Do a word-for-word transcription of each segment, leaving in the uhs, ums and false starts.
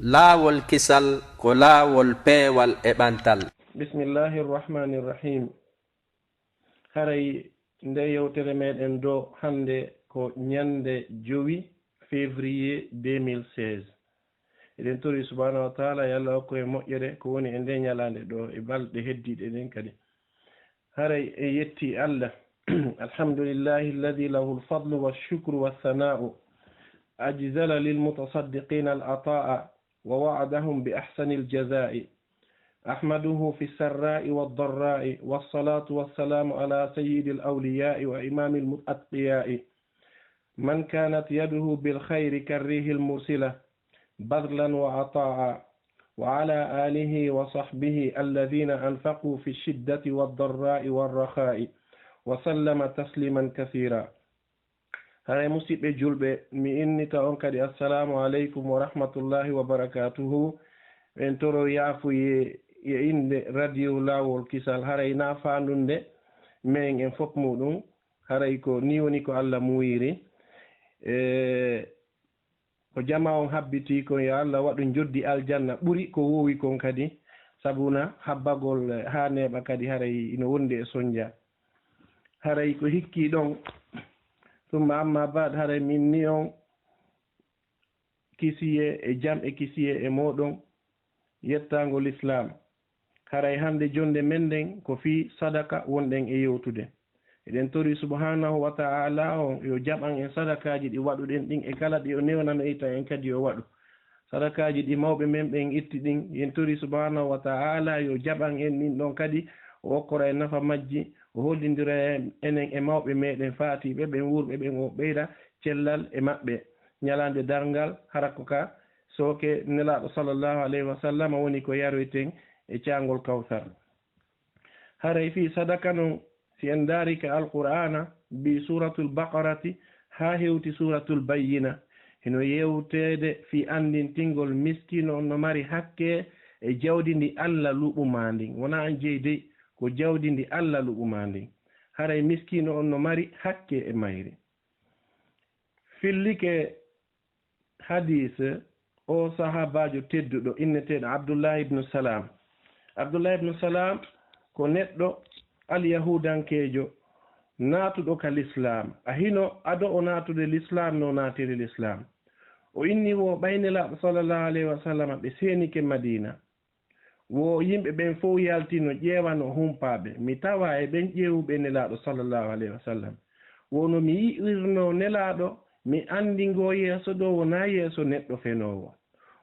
Laawol kisal ko laawol peewal e ɓantal. Bismillahir Rahmanir Rahim. Haray nde yewtere meɗen ɗo hannde ko ñannde jowi février deux mille seize. Eɗen tori subhanahu wa taala yo Allah hokku en moƴƴere ko woni e nde ñalaande ɗo e balɗe heddiiɗe ɗen kadi. Haray en yetti Allah. Alhamdulillahi alladhi lahu alfadlu washukru wassana'u. Ajzala lilmutasaddiqina al'ata'a wa wa'adahum bi ahsani aljaza'i. Ahmaduhu fi sarra'i wa darra'i, wassalatu wassalamu ala sayyidi alawliya'i wa imami almutatqiya'i. Man kanat yaduhu bil khayri karrihi almursila, badlan wa ata'a, wa ala alihi wa sahbihi alladhina anfaqu fi shiddati wa darra'i wa rakha'i, wa sallama tasliman kathira. Haray musiɓɓe julɓe, mi innita on kadi assalamu aleykum wa rahmatullahi wa barakatuhu. En toro yaafuye e innde radio Laawol Kisal, haray na faandunde men en fof muɗum, haray ko ni woni ko Allah muuyiri. E, ko jama on habbiti kon, yo Allah waɗu njoddi aljanna ɓuri ko woowi kon kadi, sabuna habbagol, eh, haa neeɓa kadi haray ino wondi e sonja. Haray ko hikki ɗon, summa amma baad, haray min ni on kisiye e jam e kisiye e mooɗon, yettaango Lislaam. Haray hannde jonnde men nden ko fii sadaka wonɗen e yewtude. Eɗen tori subhanahu wa ta'ala on yo jaɓan en sadakaaji ɗi waɗuɗen ɗin e kala ɗi o newnanoyta en kadi yo waɗu. Sadakaaji ɗi mawɓe men ɓen itti ɗin, en tori subhanahu wa ta'ala yo jaɓan en ɗin ɗon kadi, o okkora en nafa majji, o hollindira en enen e mawɓe meɗen faatiiɓe ɓen, wuurɓe ɓen, o ɓeyda cellal e maɓɓe. Ñalaande darngal, hara ko ka sooke Nelaaɗo sallallahu alayhi wa sallam woni ko yaroyten e caangol Kawsar. Haray fii sadaka non, si en ndaari ka Alqur'aana, bi Suuratul Baqarati haa hewti Suuratul Bayyina, hino yewteede fii anndintingol miskiino on no mari hakke e jawdi ndi Alla luɓu maa ndin. Wonaa an jeyi dey, ko jawdi ndi Alla luɓu maa ndin. Haray miskiino on no mari hakke e mayri. Fillike hadiis o sahaabaajo tedduɗo inneteeɗo Abdullah ibn Salam. Abdullah ibn Salam ko neɗɗo alyahuudankeejo naatuɗo ka Lislaam. A hino ado o naatude Lislaam no naatiri Lislaam. O inni wo ɓay Nelaaɗo sallallahu alayhi wa sallam ɓe seenike Madiina. Wo yimɓe ɓen fow yaltino ƴeewano humpaaɓe. Mi tawa e ɓen ƴeewuɓe Nelaaɗo sallallahu alayhi wa sallam. Wo no mi yi'irno Nelaaɗo, mi anndi ngoo yeeso ɗoo wonaa yeeso neɗɗo fenoowo.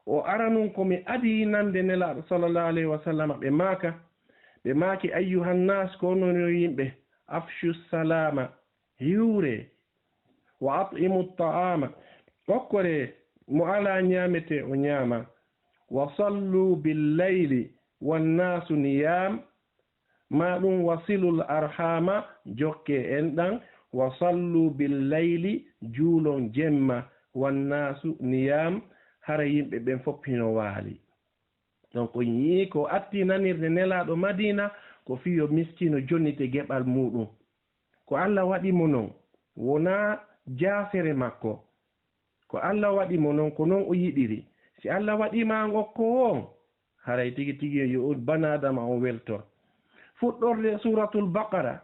O aranun ko mi adii nande Nelaaɗo sallallahu alayhi wa sallam, ɓe maaka, ɓe maaki, "Ayyuhan naas, ko onon yo yimɓe, afshu salaama, hiwree, wa at'imu ta'aama, okkoree mo alaa ñaametee o ñaama, wa sallu bil layli wan naasu niyaam, maa ɗum wasilul arhaama, jokkee enɗan, wa sallu bil layli, juulon jemma, wan naasu niyaam, hara yimɓe ɓen fof hino waali." Donc, on yii ko atti nanirde Nelaaɗo Madiina, ko fii yo miskiino jonnite geɓal muuɗum. Ko Alla waɗi mo non, wonaa jaasere makko. Ko Alla waɗi mo non, ko non o yiɗiri. Si Alla waɗii ma an okkoowo on, haray tigi tigi yo on banaadama on weltor. Fuɗɗorde Suuratul Baqara,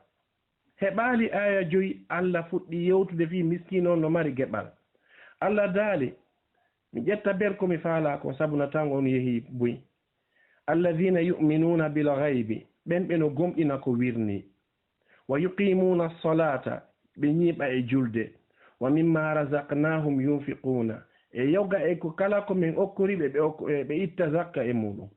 heɓaali aaya joyi, Alla fuɗɗi yewtude fii miskiino on no mari geɓal. Alla daali, mi ƴetta ber ko mi faalaa kon, sabuna tan on yehii buy. Alladhina yu'minuna bil ghaybi, ɓen ɓe no gomɗina ko wirnii. Wa yuqimuna salata, ɓe ñiiɓa e julde. Wa mimma razaqnahum yunfiquna, e yoga e ko kala ko min okkori ɓe, ɓe okko-, e ɓe itta zakka e muuɗum.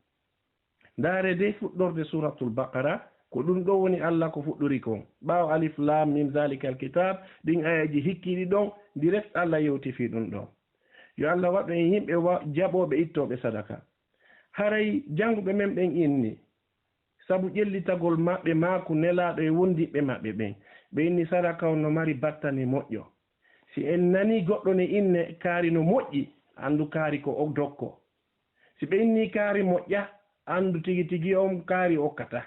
Ndaare dey fuɗɗorde Suuratul Baqara, ko ɗum ɗoo woni Alla ko fuɗɗori kon. Ɓaawo Alif Laam Miim Zaalikal Kitaab, ɗin aayeeji hikkiiɗi ɗon, direct Alla yewti fii ɗum ɗoo. Yo Alla waɗu en yimɓe wa-, jaɓooɓe ittooɓe sadaka. Haray jannguɓe men ɓen inni, sabu ƴellitagol maɓɓe maaku Nelaaɗo e wondiɓɓe maɓɓe ɓen, ɓe inni sadaka on no mari battane moƴƴo. Si en nanii goɗɗo ne inne kaari no moƴƴi, anndu kaari ko o dokko. Si ɓe innii kaari moƴƴa, anndu tigi tigi on kaari okkata.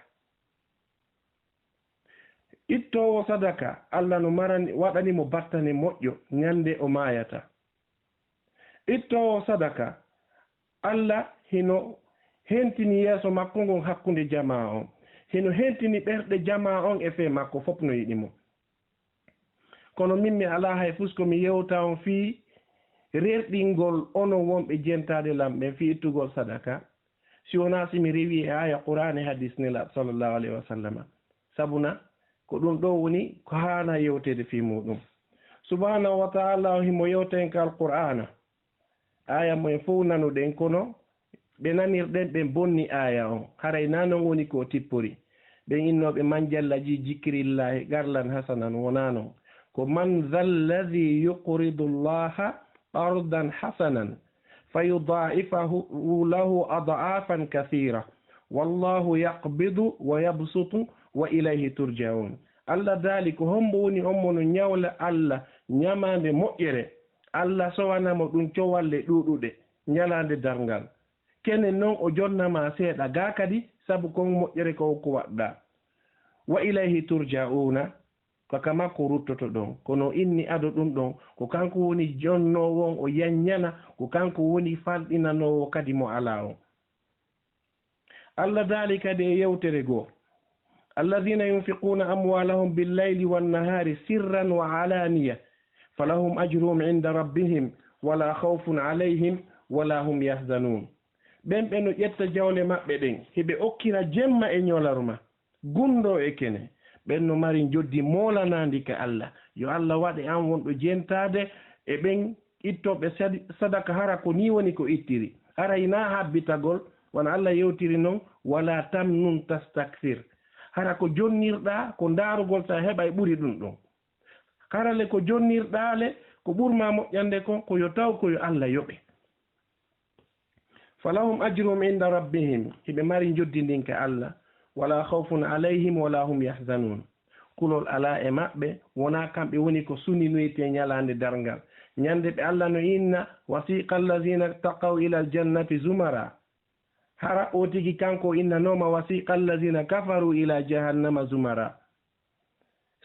Ittoowo sadaka, Alla no marani, waɗani mo battane moƴƴo ñande o maayata. Ittoowo sadaka, Alla hino hentini yeeso makko ngon hakkunde jamaa on. Hino hentini ɓerɗe jamaa on e fee makko, fof no yiɗi mo. Kono min mi alaa hay fus ko mi yewta on fii rerɗingol onon wonɓe jentaade lan ɓen fii ittugol sadaka, si wonaa si mi rewii e aaya Qur'aana e hadiis Nelaaɗo sallallahu alayhi wa sallama. Sabuna ko ɗun ɗoo woni ko haanaa yewteede fii muuɗum. Subhaanahu wa ta'aala o himo yewta en ka Alqur'aana. Aaya mo en fow nanuɗen, kono ɓe nanirɗen ɓen bonni aaya on. Haray naa non woni ko o tippori. Ɓen innooɓe man jalla ji jikkirillaahi qardan hasanan, wonaa non. Ko man dhalladhi yuqridu llaha qardan hasanan fayudaa'ifahu lahu ad'aafan kathiira. Wallahu yaqbidu wa yabsutu wa ilayhi turja'un. Alla daali, ko hombo woni on mo no ñawla Alla ñamaande moƴƴere? Alla sowana mo ɗun cowalle ɗuuɗuɗe ñalaande darngal. Kenen non o jonna ma seeɗa gaa kadi, sabu kon moƴƴere ko ko waɗɗaa. Wa ilayhi turja'uuna, ko ka makko ruttotoɗon. Kono inni ado ɗun ɗon, ko kanko woni jonnoowo on, o yanñana, ko kanko woni fanɗinanoowo kadi mo alaa on. Alla daali kadi e yewtere goo, "Alladhina yunfiquna amwalahum bil-layli wan-nahari sirran wa alaniya, falahum ajruhum inda rabbihim, wala khawfun alayhim, wala hum yahzanun." Ɓen ɓe no ƴetta jawle maɓɓe ɗen, hiɓe okkira jemma e ñolarma, gunndoo e kene, ɓen no mari njoddi moolanaandi ka Alla. Yo Alla waɗ e an wonɗo jentaade e ɓen ittooɓe sadi-, sadaka, hara ko nii woni ko ittiri. Haray naa habbitagol, wano Alla yewtiri non, "Wala tamnun tastakthir." Hara ko jonnirɗaa, ko ndaarugol sa heɓay ɓuri ɗun ɗon. Hara le ko jonnirɗaa le, ko ɓurmaa moƴƴande kon, ko yo taw ko yo Alla yoɓe. "Falahum ajruhum inda rabbihim", hiɓe mari njoddi ndin ka Alla. "Wala khawfun alayhim wala hum yahzanun." Kulol alaa e maɓɓe, wonaa kamɓe woni ko suninoytee ñalaande darngal. Ñande ɓe Alla no inna, "Wasiqa allazina taqaw ila aljannati zumara." Hara o tigi kanko innanooma, "Wasiqa allazina kafaru ila jahannama zumara."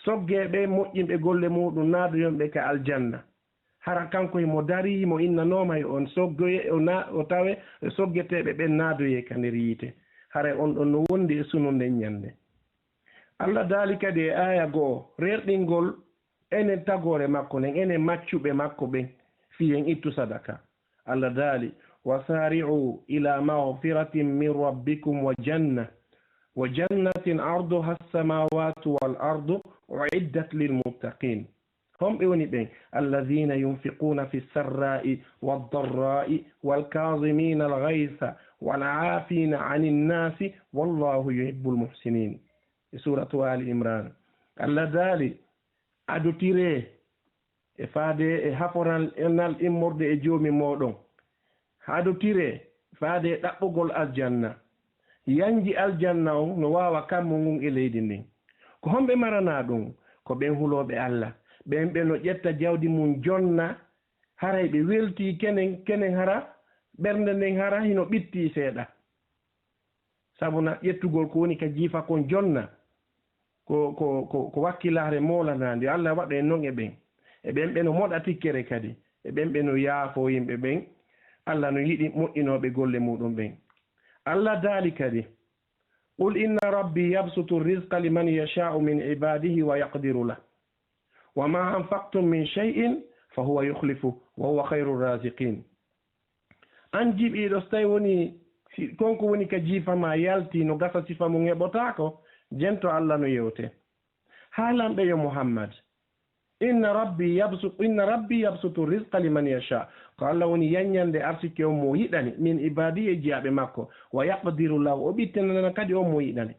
Soggee ɓe moƴƴinɓe golle muuɗum, naadoyon ɓe ka aljanna. Hara kanko himo darii, himo innanooma yo on soggoye, o na-, o tawe e soggeteeɓe ɓen naadoyee ka nder yiite. Haray on ɗon no wondi e sunu nden ñande. Alla daali kadi e aaya go'o, rerɗingol enen tagoore makko nden, enen maccuɓe makko ɓen, fii en ittu sadaka. Alla daali, "Wa sari'u ila maghfiratin min rabbikum wa janna, wa jannatin arduha as-samawatu wal ardu uiddat lil muttaqin." Homɓe woni ɓen? "Alladhina yunfiquna fi sarra'i wad darra'i wal kadhimina al ghaytha wal 'afina 'anin nasi wallahu yuhibbul muhsinin." E suratu Ali Imran, Alla daali, "Adotiree e faade e haforal enal immorde e Joomi mooɗon. Adotiree faade e ɗaɓɓugol aljanna. Yanji aljanna on no waawa kammu ngun e leydi ndin." Ko homɓe maranaa ɗum? Ko ɓen hulooɓe Alla, ɓen ɓe no ƴetta jawdi mum jonna, haray ɓe weltii kenen, kenen hara ɓernde nden hara hino ɓittii seeɗa. Sabu na ƴettugol ko woni ka jiifa kon jonna, ko, ko, ko, ko wakkilaare moolanaande. Yo Alla waɗu en non e ɓen, e ɓen ɓe no moɗa tikkere kadi, e ɓen ɓe no yaafoo yimɓe ɓen. Alla no yiɗi moƴƴinooɓe golle muuɗum ɓen. Alla daali kadi, "Qul inna rabbi yabsutu rizqa liman yasha'u min ibadihi wa yaqdiru lah. Wa ma anfaqtum min shay'in fa huwa yukhlifu, wa huwa khayru raziqin." An jiɓiiɗo, so tawi woni, si kon ko woni ka jiifa ma yalti, no gasa sifa mum heɓotaako, jento Alla no yewte. Haalan ɓe yo Muhammad, "Inna rabbi yabsu-, inna rabbi yabsutu rizqa liman yasha." Ko Alla woni yanñande arsike on mo yiɗani, min ibadi, e jiyaaɓe makko, "wa yaqdiru lahu", o ɓittinana kadi on mo yiɗani.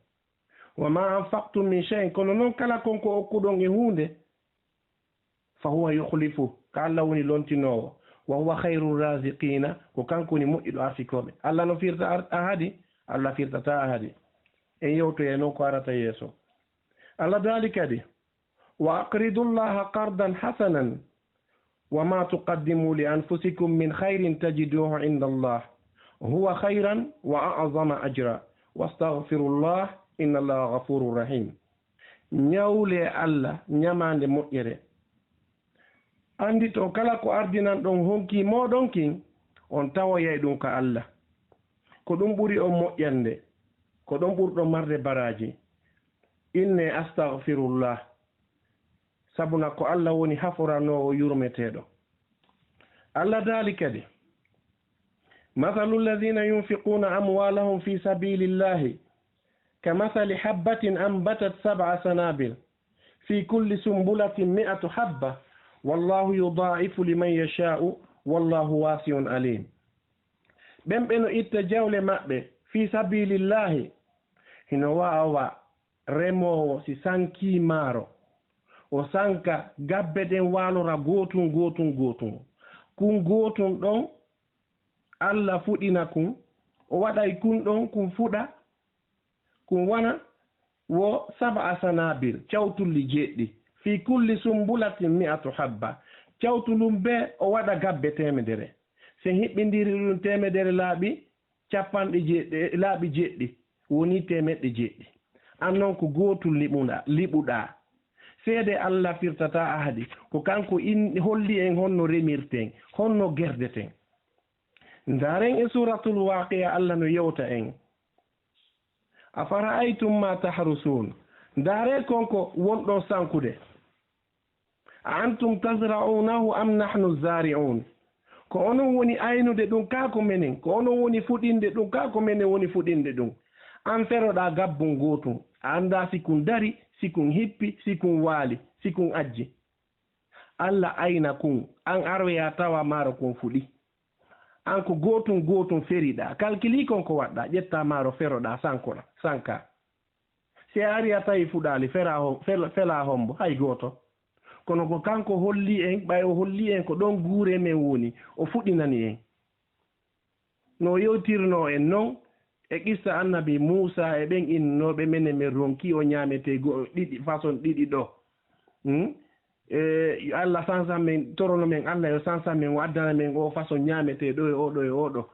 "Wa ma anfaqtum min shay'in", kono non kala kon ko okkuɗon e huunde, "fa huwa yukhlifu", ko Alla woni lontinoowo, "wa huwa khayru raziqina", ko kanko woni moƴƴuɗo arsikooɓe. Alla no firta ar-, ahadi? Alla firtataa ahadi. En yewtoyay non ko arata yeeso. Alla daali kadi, "Wa aqridu llaha qardan hasanan, wa ma tuqaddimu li anfusikum min khayrin tajiduhu inda llah, huwa khayran wa a'zama ajra, wastaghfiru llah, inna llaha ghafurur rahim." Ñawle Alla ñamaande moƴƴere. Anndito kala ko ardinan ɗon honki mooɗon kin, On tawoyay ɗum ka Allah. Ko ɗum ɓuri on moƴƴande, ko ɗon ɓurɗon marde baraaji. Inne astagfirullah, sabuna ko Allah woni haforanoowo yurmeteeɗo. Allah daali kadi, "Mathalu alladhina yunfiquna amwalahum fi sabilillahi kamathali habbatin anbatat sab'a sanabil fi kulli sumbulatin mi'atu habba, wallahu yudha'ifu liman yasha'u, wallahu wasi'un alim." Ɓen ɓe no itta jawle maɓɓe fi sabilillahi, hino waawa remoowo si sankii maaro, o sanka gabbe ɗen waalora gootun, gootun, gootun. Kun gootun ɗon, Allah fuɗina kun, o waɗay kun ɗon, kun fuɗa, kun wana wo sab'a sanabil, cawtulli jeeɗɗi, fi kulli sumbulatin mi'atu habba. Cawtulun bee o waɗa gabbe teemedere. Si en hiɓɓindiri ɗum teemedere laaɓi, capanɗe jeeɗi, laaɓi jeeɗi, woni teemeɗɗe jeeɗi. An non ko gootul liɓuɗa-, liɓuɗaa. Seede Allah firtataa ahadi, ko kanko in-, holli en honno remirten, honno gerdeten. Ndaaren e Suuratul Waaqi'a, Allah no yewta en. "Afara'aytum ma tahrusun." Ndaaree kon ko wonɗon sankude. "A antum tazra'unahu am nahnu zari'un?" Ko onon woni aynude ɗum, kaa ko menen? Ko onon woni fuɗinde ɗum, kaa ko menen woni fuɗinde ɗum? An feroɗaa gabbun gootun, a anndaa si kun dari, si kun hippi, si kun waali, si kun ajji. Allah ayna kun, an aroyaa tawa maaro kun fuɗi. An ko gootun gootun feriɗaa, kalkilii kon ko waɗɗaa, ƴettaa maaro feroɗaa, sankoɗaa, sankaa. Si a ari a tawi fuɗaali, feraa ho-, fel-, felaa hombo, hay gooto. Kono ko kanko holli en, ɓay o holli en ko ɗon guure men woni, o fuɗinani en. No yewtirnoo en non e qissa annabi Muusaa e ɓen innooɓe, menen men ronki o ñaametee go-, ɗiɗi, façon ɗiɗi ɗo. Hmm? E, yo Allah sansan men, torono men Allah yo sansan men, o addana men o façon ñaametee ɗo e oo ɗo e oo ɗo.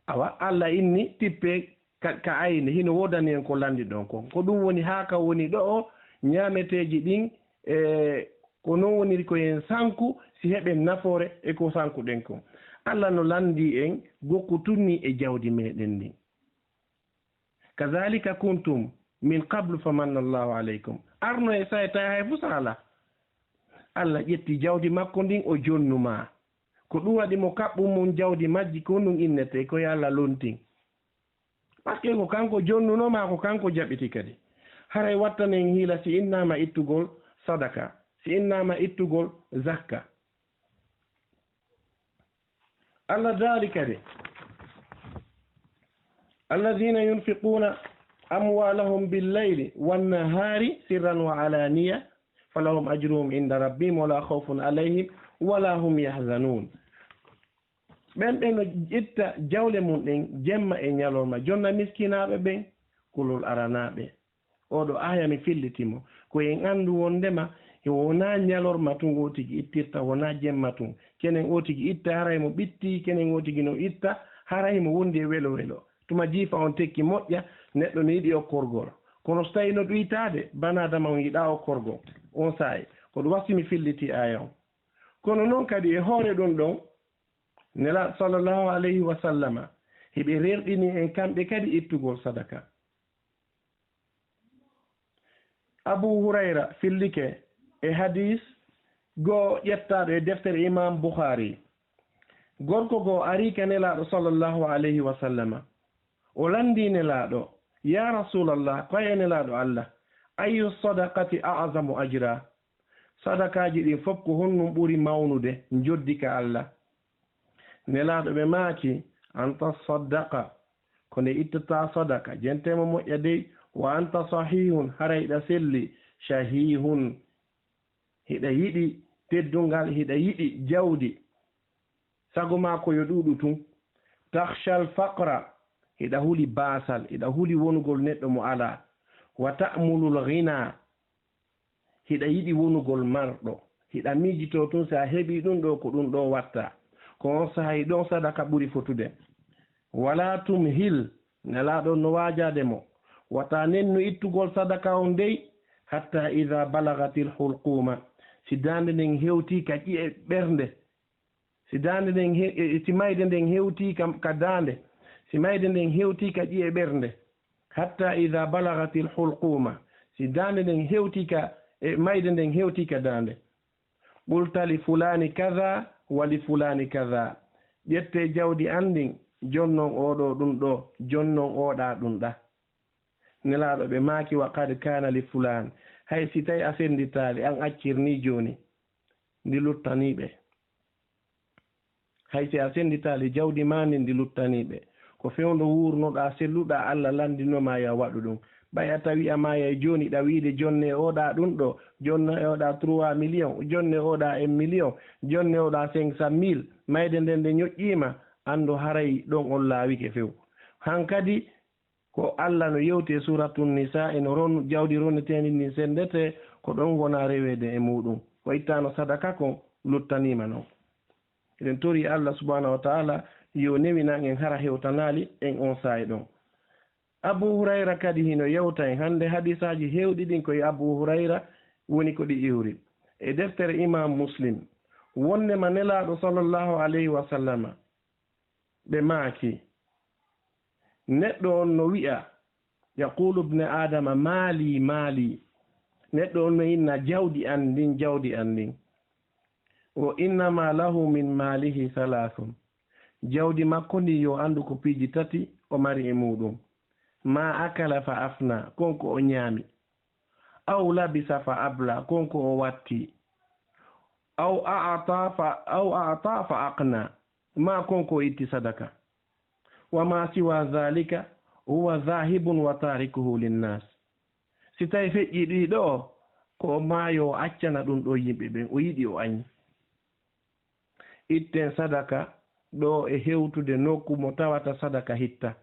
Awa, Allah inni tippee ka, ka ayne, hino woodani en ko lanndi ɗon kon. Ko ɗum woni haa ka woni ɗo o, ñaameteeji ɗin, e, ko non woniri ko en sanku, si heɓen nafoore e ko sankuɗen kon. Allah no lanndi en gokku tunni e jawdi meɗen ndin. "Kadhalika kuntum min qablu famanna Allahu alaykum." Arno e say tawi hay fu sala. Allah ƴetti jawdi makko ndin, o jonnu ma. Ko ɗum waɗi mo kaɓɓu mum jawdi majji, ko ɗum innetee ko yo Allah lontin. Parce que ko kanko jonnuno ma, ko kanko jaɓiti kadi. Haray wattanen hiila si innaama ittugol sadaka, si innaama ittugol zakka. Allah daali kadi, "Alladhina yunfiquna amwalahum bil-layli wan-nahari sirran wa alaniya, falahum ajruhum inda rabbihim wala khawfun alayhim wala hum yahzanun." Ɓen ɓe no itta jawle mum ɗen jemma e ñalorma, jonna miskinaaɓe ɓen, kulol aranaaɓe. Oɗo aaya mi filliti mo. Ko en anndu wondema wonaa ñalorma tun o tigi ittirta, wonaa jemma tun. Kenen o tigi itta haray mo ɓitti, kenen o tigi no itta haray mo wondi e welo welo. Tuma jiifa on tekki moƴƴa, neɗɗo no yiɗi okkorgol. Kono so tawi no ɗuytaade, banaadama on yiɗaa okkorgol. On saa'i, ko ɗum wasi mi filliti aaya on. Kono non kadi e hoore ɗum ɗon, Nelaaɗo sallallahu alayhi wa sallama, hiɓe rerɗini en kamɓe kadi ittugol sadaka. Abu Hurayra fillike e hadis goo ƴettaaɗo e deftere Imam Bukhari. Gorko goo ari ka Nelaaɗo sallallahu alayhi wa sallama. O lanndii Nelaaɗo, "Ya Rasulallah, ko ay e Nelaaɗo Allah, ayyu sadaqati a'zamu ajra?" Sadakaaji ɗin fof ko honɗum ɓuri mawnude njoddi ka Allah? Nelaaɗo ɓe maaki, "An tasaddaqa," ko nde ittataa sadaka, jente mo moƴƴa dey, "wa anta sahihun," haray hiɗa selli, "shahihun," hiɗa yiɗi teddungal, hiɗa yiɗi jawdi, sago maa ko yo ɗuuɗu tun, "takhshal faqra," hiɗa huli baasal, hiɗa huli wonugol neɗɗo mo alaa, "wa ta'mulul ghina," hiɗa yiɗi wonugol marɗo, hiɗa miijitoo tun si a heɓii ɗun ɗoo ko ɗun ɗoo watta. Ko on saa'i ɗon sadaka ɓuri fotude. Walaa tumhil, Nelaaɗo no waajaade mo. Wata nennu ittugol sadaka on dey, hatta idaa balagatil hulquuma, si daande nden hewtii ka ƴi'e ɓernde, Si daande nden he-, e, si mayde nden hewtii ka, ka daande, si mayde nden hewtii ka ƴi'e ɓernde, hatta ida balagatil hulquma, si daande nden hewtii ka, e, mayde nden hewtii ka daande, qulta li fulani kada wa li fulani kada, ƴettee jawdi an ndin, jonnon oo ɗoo ɗun ɗoo, jonnon oo ɗaa ɗun ɗaa. Nelaaɗo ɓe maaki, wa qad kana li fulan, hay si tawi a sennditaali, an accir nii jooni, ndi luttanii ɓe. Hay si a sennditaali jawdi maa ndin, ndi luttanii ɓe. Ko fewndo wuurnoɗaa, selluɗaa, Alla lanndinoo ma yo a waɗu ɗun. Ɓay a tawi a maayay jooni, ɗa wiide jonne oo ɗaa ɗun ɗoo, jonne oo ɗaa trois millions, jonne oo ɗaa un million, jonne oo ɗaa cinq cent mille, mayde nden nde ñoƴƴii ma, anndu haray ɗon on laawike few. Hankadi, ko Alla no yewti e Suuratu Nisaa, no ron-, jawdi ronneteendi ndin senndetee, ko ɗon wona reweede e muuɗun. Ko ittaano sadaka kon luttanii ma non. Eɗen torii Alla subhaanahu wa ta'aala yo newinan en hara hewtanaali en on saa'i ɗon. Abu Hurayra kadi hino yewta en hannde, hadiisaaji heewɗi ɗin ko e Abu Hurayra woni ko ɗi iwri. E deftere Imaam Muslim, wonnde ma Nelaaɗo sallallahu alayhi wa sallama, ɓe maaki, neɗɗo on no wi'a, yaqulu ibnu Adama, maali, maali. Neɗɗo on no inna, jawdi an ndin, jawdi an ndin. Wa innama lahu min maalihi thalathun. Jawdi makko ndin, yo anndu ko piiji tati o mari e muuɗum. Ma akala fa afna, kon ko o ñaami. Aw labisa fa abla, kon ko o watti. Aw a'ta fa, aw a'ta fa aqna, ma kon ko o itti sadaka. Wa ma siwa dhalika huwa dhahibun wa tarikuhu linnas. Si tawi feƴƴi ɗi ɗo, ko o maayo, o accana ɗum ɗo yimɓe ɓen, o yiɗi o añi. Itten sadaka ɗo e hewtude nokku mo tawata sadaka hitta.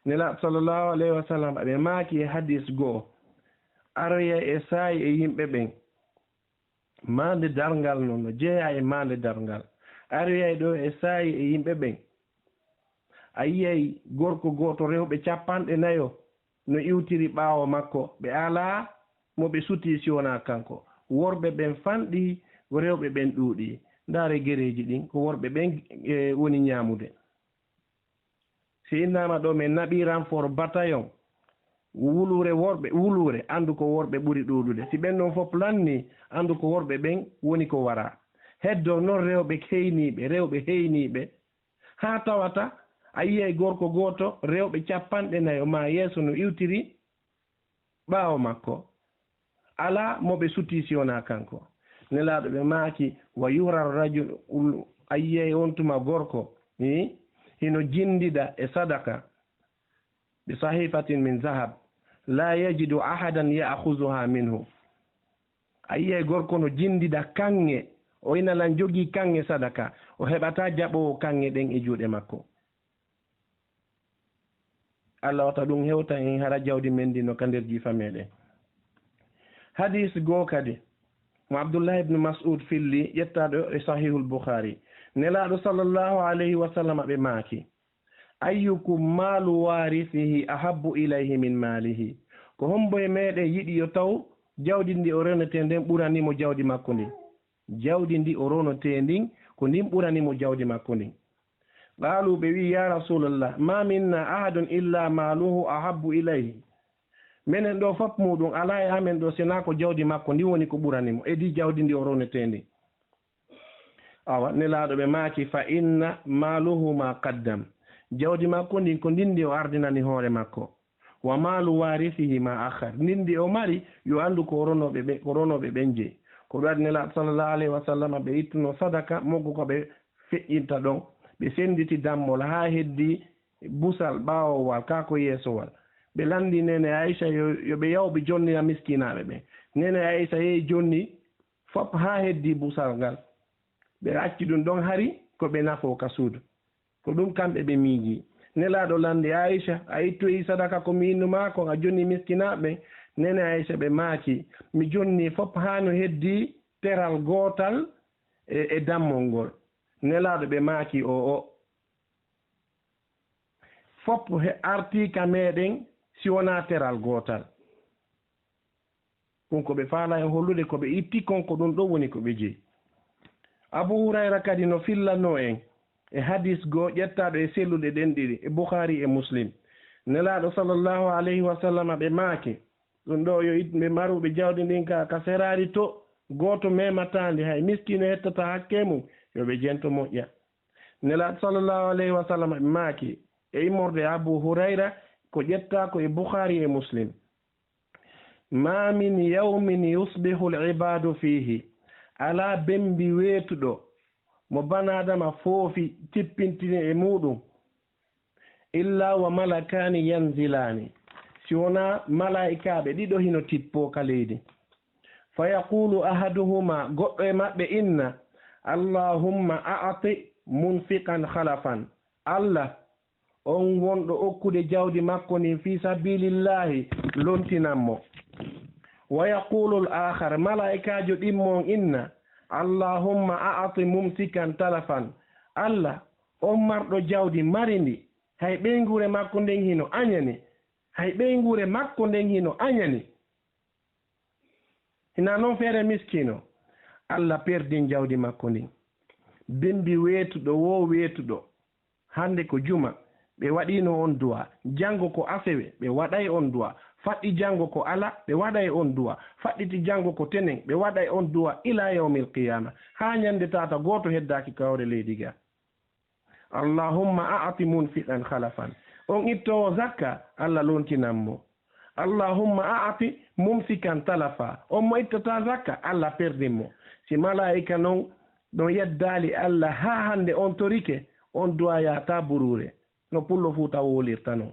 Nelaaɗo sallallahu alayhi wa sallam, ɓe maaki e hadis goo, aroya e saayi e yimɓe ɓen. Maande darngal non no jeyaa e maande darngal. Aroyay ɗo e saayi e yimɓe ɓen. A yiyay gorko gooto, rewɓe capanɗe nayo no iwtiri ɓaawo makko, ɓe alaa mo ɓe sutii si wonaa kanko. Worɓe ɓen fanɗi, rewɓe ɓen ɗuuɗi. Ndaare gereeji ɗin, ko worɓe ɓen, e, woni ñaamude. Si innaama ɗo, men naɓii renfort bataillon, wuluure worɓe, wuluure, anndu ko worɓe ɓuri ɗuuɗude. Si ɓen ɗon fof lannii, anndu ko worɓe ɓen woni ko waraa. Heddoo non rewɓe heyniiɓe, rewɓe heyniiɓe. Haa tawata a yiyay gorko gooto, rewɓe capanɗe nayo maa yeeso no iwtiri ɓaawo makko, alaa mo ɓe sutii si wonaa kanko. Nelaaɗo ɓe maaki, wa yuhra rajul, a yiyay on tuma gorko, i, hino jinndida e sadaka, bi sahifatin min zahab, la yajidu ahadan ya'khuzuha minhu. A yiyay gorko no jinndida kaŋŋe, o ina lan jogii kaŋŋe sadaka, o heɓataa jaɓoowo kaŋŋe ɗen e juuɗe makko. Allah wata ɗum hewta en hara jawdi men ndi no ka nder jiifa meɗen. Hadis goo kadi, mo Abdullah ibn Mas'ud filli, ƴettaaɗo e Sahihul Bukhari. Nelaaɗo sallallahu alayhi wa sallam ɓe maaki, "Ayyukum malu warisihi ahabbu ilayhi min malihi?" Ko hombo e meɗen yiɗi yo taw jawdi ndi o renetee nden ɓurani mo jawdi makko ndin? Jawdi ndi o ronotee ndin, ko ndin ɓurani mo jawdi makko ndin. Qaalu, ɓe wi'i, "Ya Rasulallah, ma minna ahadun illa maluhu ahabbu ilayhi." Menen ɗo fop muɗum alaa e amen ɗo, sinaa ko jawdi makko ndin woni ko ɓurani mo, e ndi jawdi ndi o ronetee ndin. Awa, Nelaaɗo ɓe maaki, "Fa inna maluhu ma qaddam." Jawdi makko ndin ko ndin ndi o ardinani hoore makko. "Wa malu warisihi ma akhar." Ndin ndi o mari, yo anndu ko ronooɓe ɓe, ko ronooɓe ɓen jeyi. Ko ɗum waɗi Nelaaɗo sallallahu alayhi wa sallam ɓe ittuno sadaka, moggu ko ɓe feƴƴinta ɗon. Ɓe sennditi dammol haa heddi busal ɓaawowal, kaa ko yeesowal. Ɓe lanndi Nene Aisha yo, yo ɓe yaw ɓe jonnina miskinaaɓe ɓen. Nene Aisha yehi jonni fop haa heddi busal ngal. Ɓe acci ɗum ɗon hari ko ɓe nafoo ka suudu. Ko ɗum kamɓe ɓe miiji. Nelaaɗo lanndi Aisha, "A ittoyi sadaka ko mi innu maa kon, a jonni miskinaaɓe ɓen?" Nene Aisha ɓe maaki, "Mi jonni fop haa no heddi teral gootal e, e dammol ngol." Nelaaɗo ɓe maaki, "O, o, fop he artii ka meɗen si wonaa teral gootal." Ɗum ko ɓe faalaa e hollude ko ɓe itti kon, ko ɗum ɗo woni ko ɓe jeyi. Abu Hurayra kadi no fillanoo en e hadis goo ƴettaaɗo e selluɗe ɗen ɗiɗi, e Bukhari e Muslim. Nelaaɗo sallallahu alayhi wa sallam ɓe maaki, ɗum ɗo yo it-, ɓe maruɓe jawdi ndin ka, ka seraari to, gooto memataandi, hay miskiino hettata hakke mum, yo ɓe jento moƴƴa. Nelaaɗo sallallahu alayhi wa sallam ɓe maaki, e immorde Abu Hurayra, ko ƴettaa ko e Bukhari e Muslim. Ma min yawmin yusbihu al-ibadu fihi, alaa bembi weetuɗo mo banaadama foofi tippintini e muuɗum, illa wa malakani yanzilani, si wonaa malaa'ikaaɓe ɗiɗo hino tippoo ka leydi. Fa yaqulu ahaduhuma, goɗɗo e maɓɓe inna, Allahumma a'ti munfiqan khalafan, Allah, on wonɗo okkude jawdi makko ndin fii sabilillahi, lontinan mo. Wa yaqulu al-akhar, malaa'ikaajo ɗimmo on inna, Allahumma a'ti mumsikan talafan, Allah, on marɗo jawdi mari ndi, hay ɓeynguure makko nden hino añani, hay ɓeynguure makko nden hino añani. Hinaa non feere miskiino, Allah perdin jawdi makko ndin. Bimbi weetuɗo woo weetuɗo, hannde ko juma, ɓe waɗiino on du'a. Janngo ko asewe, ɓe waɗay on du'a. Faɗɗi janngo ko ala, ɓe waɗay on du'a. Faɗɗiti janngo ko tenen, ɓe waɗay on du'a ilaa yawmil qiyaama. Haa ñande taata gooto heddaaki ka hoore leydi ga. Allahumma a'ti munfiqan khalafan. On ittoowo zakka, Allah lontinan mo. Allahumma a'ti mumsikan talafa. On mo ittataa zakka, Allah perdin mo. Si malaa'ika non ɗon yeddaali Allah haa hannde on torike, on du'a yaataa buruure. No pullo Fuuta wolirta non.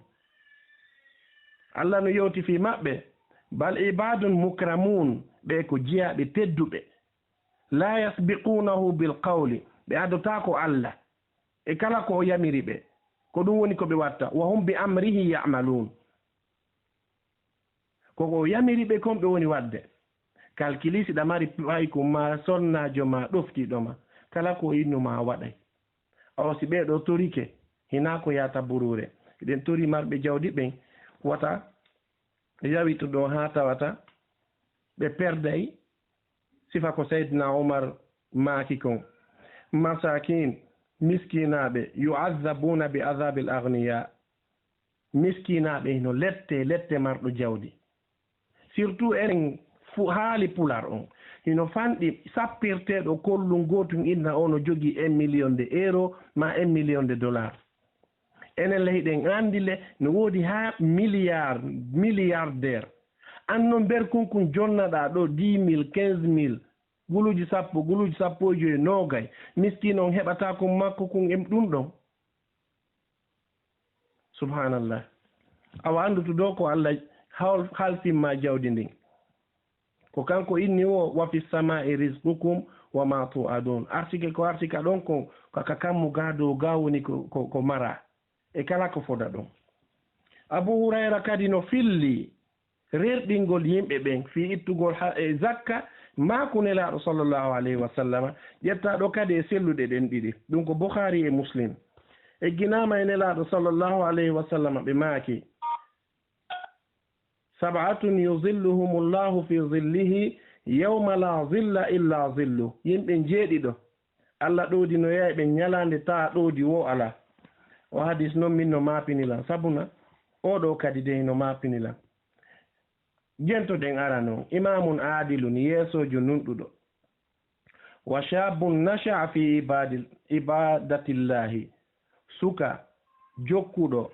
Allah no yewti fii maɓɓe, bal ibadun mukramun, ɓe ko jiyaaɓe tedduɓe. La yasbiqunahu bil qawli, ɓe adotaako Allah e kala ko o yamiri ɓe. Ko ɗum woni ko ɓe watta. Wa hum bi amrihi ya'malun. Ko ko o yamiri ɓe kon ɓe woni waɗde. Kalkili si ɗa mari paykum ma sonnaajo ma ɗoftiiɗo ma, kala ko o innu ma a waɗay. Awa si ɓee ɗoo torike, hinaa ko yaata buruure. Eɗen tori marɓe jawdi ɓen, wata yawito ɗoo haa tawata ɓe perday sifa ko Seydina Umar maaki kon. Masakin, miskinaaɓe, yu'azzabuna bi azabil aghniya. Miskinaaɓe hino lette, lette marɗo jawdi. Surtout enen fu-, haali Pulaar on. Hino fanɗi sappirteeɗo kollum gootun inna o no jogii un million de euro ma un million de dollar. Enen le hiɗen anndi le no woodi haa milliard, milliardaire. An non berkunkun jonnaɗaa ɗoo dix mille, quinze mille, guluuji sappo, guluuji sappo e joy, noogay. Miskiino on heɓataa kun makko kun e ɗum ɗon. Subhanallah. Awa anndutu ɗoo ko Allah hal-, halfin ma jawdi ndin. Ko kanko inni wo, "Wa fis samaa'i rizqukum wa ma tu'adun." Arsike ko arsika ɗon ko ka, ka kammu ga dow ga woni ko, ko, ko mara. E kala ko foda ɗon. Abu Hurayra kadi no filli rerɗingol yimɓe ɓen fii ittugol ha-, e zakka, maaku Nelaaɗo sallallahu alayhi wa sallama, ƴettaaɗo kadi e selluɗe ɗen ɗiɗi. Ɗum ko Bukhari e Muslim. Egginaama e Nelaaɗo sallallahu alayhi wa sallama, ɓe maaki, "Sab'atun yuzilluhumullahu fi zillihi yawma la zilla illa zillu." Yimɓe njeeɗiɗo, Allah ɗowdinoyay ɓe ñalaande taa ɗowdi woo alaa. O hadis non min no maapini lan, sabuna oo ɗoo kadi dey no maapini lan. Jentoɗen arano, imaamun aadilun, yeesoojo nunɗuɗo. Wa shaabun nasha'a fi ibadil-, ibadatillahi. Suka jokkuɗo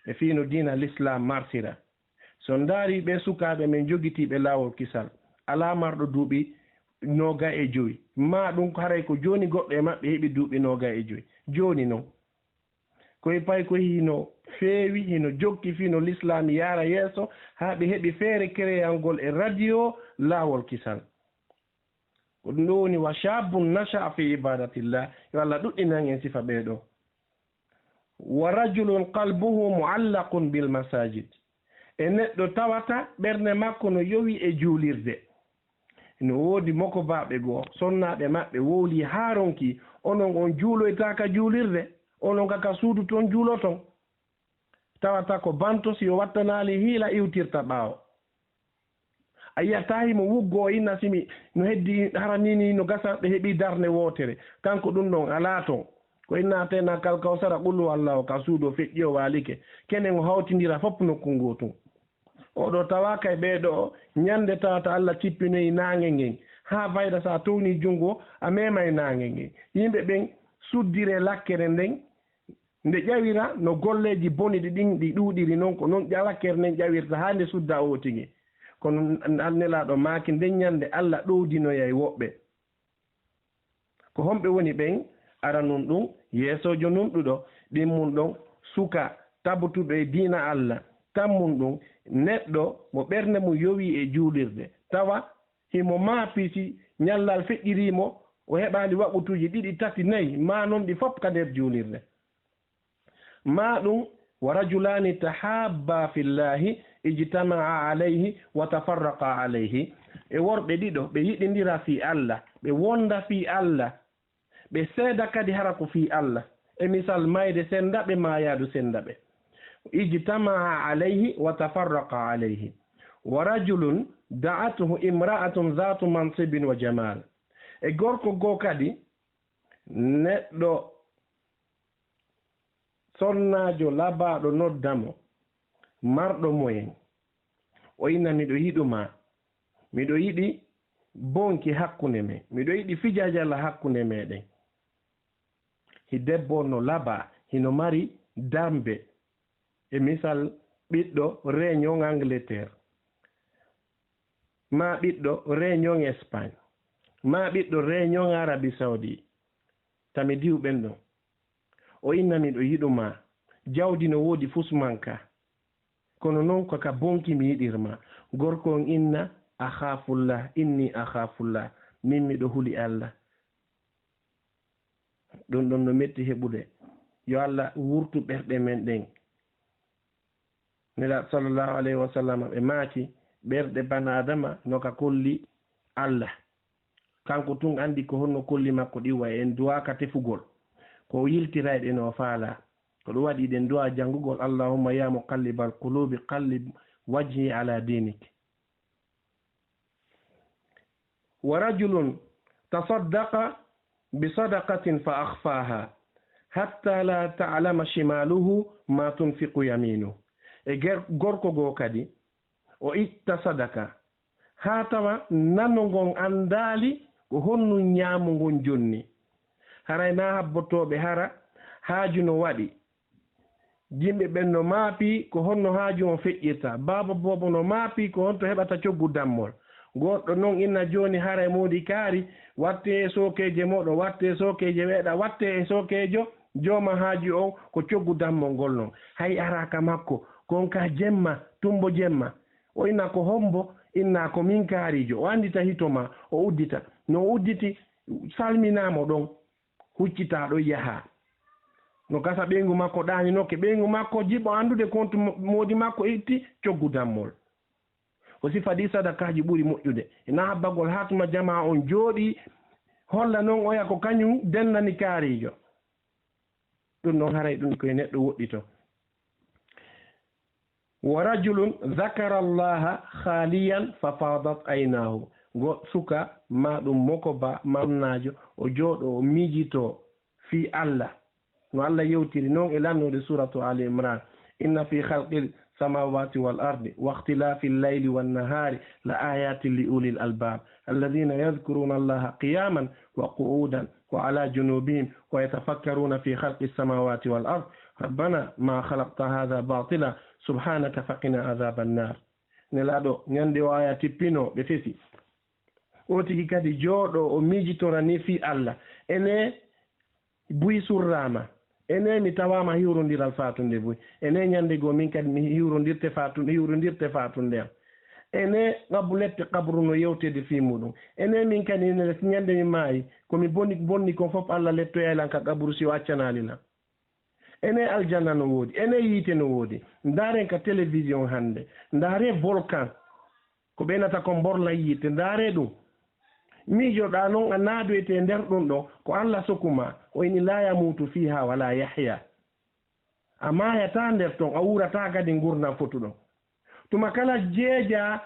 e fii no diina Lislaam marsira. So ndaari ɓee sukaaɓe men jogitiiɓe laawol kisal, alaa marɗo duuɓi noogay e jowi. Maa ɗum haray ko jooni goɗɗo e maɓɓe heɓi duuɓi noogay e jowi. Jooni non. Ko e pay ko hino feewi, hino jokki fii no Lislaam yaara yeeso, haa ɓe heɓi feere kereyangol e radio laawol kisal. Ko ɗum ɗo woni, "Wa shaabun nasha'a fi ibadatillah." Yo Allah ɗuɗɗinan en sifa ɓee ɗo. "Wa rajulun qalbuhu mu'allaqun bil masajid." E neɗɗo tawata ɓernde makko no yowi e juulirde. No woodi mokobaaɓe goo, sonnaaɓe maɓɓe wowli haa ronki, onon on juuloytaa ka juulirde, onon ka, ka suudu ton juuloton. Tawata ko banto, si o wattanaali hiila iwtirta ɓaawo. A yiyataa himo wuggo o inna simi no heddi hara nii nii no gasa ɓe heɓii darnde wootere. Kanko ɗun ɗon alaa ton. Ko inna atayna kal kawsara qul huwa Allahu ka suudo feƴƴi o waalike. Kenen o hawtindira fof nokku ngootun. Oɗo tawa kay ɓee ɗoo ñande tawata Alla cippinoyi naange ngen haa fayda sa towni junngo a meemay naange ngen. Yimɓe ɓen suddire lakkere nden nde ƴawira no golleeji boniɗi ɗin ɗi ɗuuɗiri non ko non ƴa lakkere nden ƴawirta haa nde sudda o tigi. Kono n- Nelaaɗo maaki nden ñande Alla ɗowdinoyay woɓɓe. Ko homɓe woni ɓen? Aranun ɗun, yeesoojo nunɗuɗo, ɗimmun ɗon, suka tabutuɗo e diina Alla, tammun ɗun, neɗɗo mo ɓernde mun yowii e juulirde, tawa himo maapii si ñallal feƴƴirii mo, o heɓaali waqutuuji ɗiɗi, tati, nayi, maa non ɗi fof ka nder juulirde. Maa ɗun, wa rajulaani tahaabba fillaahi ijtama'a alayhi wa tafarraqa alayhi. E worɓe ɗiɗo, ɓe yiɗindira fii Alla, ɓe wonda fii Alla, ɓe seeda kadi hara ko fii Alla. E misal, mayde senda ɓe, maayaadu senda ɓe. Ijtama'a alayhi wa tafarraqa alayhi. Wa rajulun da'athu imra'atun zaatu mansibin wa jamaal. E gorko goo kadi, neɗɗo sonnaajo labaaɗo nodda mo, marɗo moyen. O inna, "Miɗo yiɗu maa. Miɗo yiɗi bonki hakkunde men. Miɗo yiɗi fijajala hakkunde meɗen." Hi debbo on no labaa, hino mari darnde. E misal, ɓiɗɗo reñon Angleterre, maa ɓiɗɗo reñon Espagne, maa ɓiɗɗo reñon Arabie Saoudite. Tami diw ɓen ɗon. O inna, "Miɗo yiɗu maa. Jawdi no woodi fus manka. Kono non ko ka bonki mi yiɗir maa." Gorko on inna, "Akhafullah, inni akhafullah. Min miɗo huli Alla." Ɗun ɗon no metti heɓude. Yo Alla wurtu ɓerɗe men ɗen. Nelaaɗo sallallahu alayhi wa sallam ɓe maaki, ɓerɗe bana Adama no ka kolli Alla. Kanko tun andi ko honno kolli makko ɗin wa'i. En duwaaka tefugol. Ko o yiltirayɗe no o faalaa. Ko ɗun waɗi ɗen duwaa janngugol, "Allahumma ya muqallibal qulubi qallib wajhi ala dinik." Wa rajulun tasaddaqa bi sadaqatin fa akhfaha hatta la ta'lama shimaluhu ma tunfiqu yaminu. E ger-, gorko goo kadi, o itta sadaka, haa tawa nano ngon anndaali ko honɗun ñaamo ngon jonni. Haray naa habbotooɓe hara haaju no waɗi. Yimɓe ɓen no maapii ko honno haaju on feƴƴirta. Baaba boobo no maapii ko honto heɓata coggu dammol. Goɗɗo non inna jooni haray moodi kaari, wattee e sookeeje mooɗon, wattee e sookeeje weeɗa, wattee e sookeejo jooma haaju on ko coggu dammol ngol non. Hay araa ka makko, kon ka jemma, tumbo jemma. O inna ko hombo? Inna ko min kaariijo. O anndita hito maa, o uddita. No o udditi, salminaa mo ɗon. Huccitaa ɗon yahaa. No gasa ɓeyngu makko ɗaaninoke, ɓeyngu makko jiɓo anndude kontu mo-, moodi makko itti coggu dammol. O sifa ɗi sadakaaji ɓuri moƴƴude. Ina habbagol haa tuma jamaa on jooɗii, holla non oya ko kañum dennani kaariijo. Ɗum non haray ɗum koye neɗɗo woɗɗito. Wa rajulun zakara Allaha khaliyan fa fadat aynahu. Go suka ma ɗum moko ba mamnaajo, o jooɗo o miijito fii Allah. No Allah yewtiri non e lannoode suuratu Ali Imran. Inna fi khalqil samawati wal ardi wa ikhtilafi al-layli wan nahari la ayatin li ulil albab. Alladhina yadhkuruna Allaha qiyaman wa qu'udan wa ala junubihim wa yatafakkaruna fi khalqis samawati wal ard. Rabbana ma khalaqta hadha batila. Subhanaka faqina adhaban nar. Nelaaɗo, ñande o aya tippino, ɓe fesi. O tigi kadi jooɗo, o miijitora ni fii Allah. Ene buy surraama. Ene mi tawaama hiwrondiral faatunde buy. Ene ñande goo min kadi mi hiwrondirte faatun-, hiwrondirte faatunde am. Ene qabu lette qabru no yewtede fii muɗum. Ene min kadi ene les ñande mi maayi, ko mi boni, bonni kon fof Allah lettoyay lan ka qabru si o accanaali lan. Ene aljanna no woodi, ene yiite no woodi. Ndaaren ka télévision hannde. Ndaare volcan. Ko ɓeynata kon mborla yiite. Ndaare ɗum. Miijoɗaa non a naadoyte e nder ɗum ɗo, ko Allah soku ma. O ini, "La yamutu fiha wala yahya." A maayataa nder ton, a wuurataa kadi ngurndan fotuɗon. Tuma kala jeejaa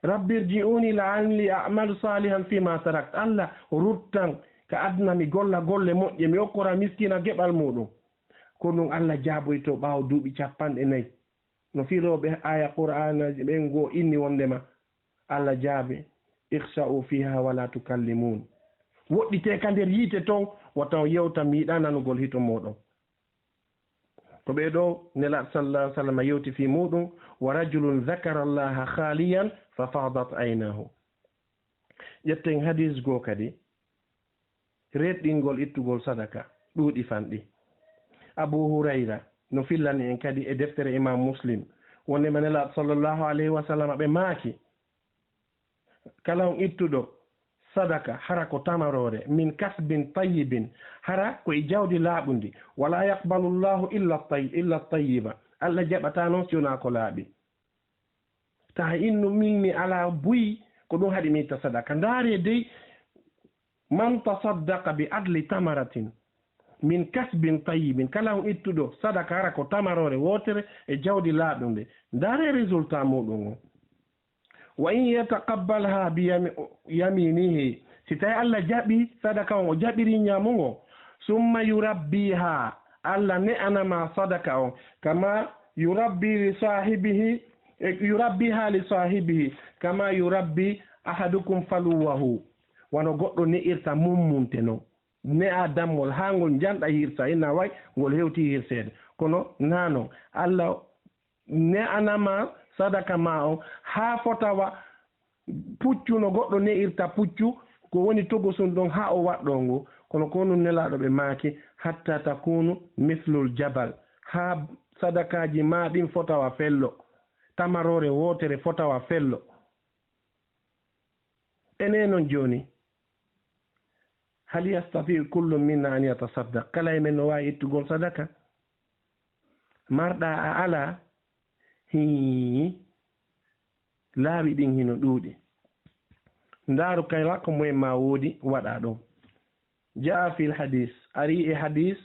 Rabbi irji'uni la'alli a'malu salihan fima tarakt. Allah, ruttan ka aduna mi golla golle moƴƴe, mi okkora miskina geɓal muɗum. Ko ɗum Allah jaaboyto ɓaawo duuɓi capanɗe nayi. No firooɓe aya Qur'aanaaji ɓen goo inni wondema Allah jaabi, "Ikhsa'u fiha wa la tukallimun." Woɗɗitee ka nder yiite ton, wata on yewta, mi yiɗaa nanugol hito mooɗon. Ko ɓee ɗoo Nelaaɗo sallallahu alaihi wasallam yewti fii muuɗum, "Wa rajulun dhakara Allaha khaliyan fa fadat aynahu." Ƴetten hadiis goo kadi, reeɗɗingol ittugol sadaka, ɗuuɗi fanɗi. Abu Hurayra no fillani en kadi e deftere Imam Muslim, wonde ma Nelaaɗo sallallahu alaihi wasallam ɓe maaki, "Kala on ittuɗo sadaka, hara ko tamaroore, min kasbin tayyibin, hara ko e jawdi laaɓundi, wala yaqbalu Allahu illa tay-, illa tayyiba." Allah jaɓataa non si wonaa ko laaɓi. Taha innu min mi alaa buy, ko ɗum haɗi mi itta sadaka. Ndaaree dey, "Man tasaddaqa bi adli tamaratin min kasbin tayyibin." Kala on ittuɗo sadaka, hara ko tamaroore wootere e jawdi laaɓunde. Ndaaree résultat muɗum on. "Wa in yataqabbalha bi yami-, yaminihi." Si tawi Allah jaɓi sadaka on, o jaɓiri ñaamugo. "Summa yurabbiha." Allah ne'anama sadaka on. "Kama yurabbi li sahibihi, e, yurabbiha li sahibihi, kama yurabbi ahadukum faluwahu." Wano goɗɗo ne'irta mummunte non. Ne'a dammol haa ngol njanɗa hirsa, ina way ngol hewti hirseede. Kono naa non. Allah ne'anama sadaka ma on haa fotawa puccu no goɗɗo ne'irta puccu, ko woni togosun ɗon haa o waɗɗoo ngu. Kono ko nun Nelaaɗo ɓe maaki, "Hatta takunu mislul jabal." Haa sadakaaji ma ɗin fotawa fello. Tamaroore wootere fotawa fello. Enen non jooni, hal yastati kullu minna an yatasaddaq? Kala e men no waawi ittugol sadaka? Marɗa a alaa? Hii, laawi ɗin hino ɗuuɗi. Ndaaru kala ko moyen ma woodi, waɗa ɗum. Jaa fil hadis, ari e hadis,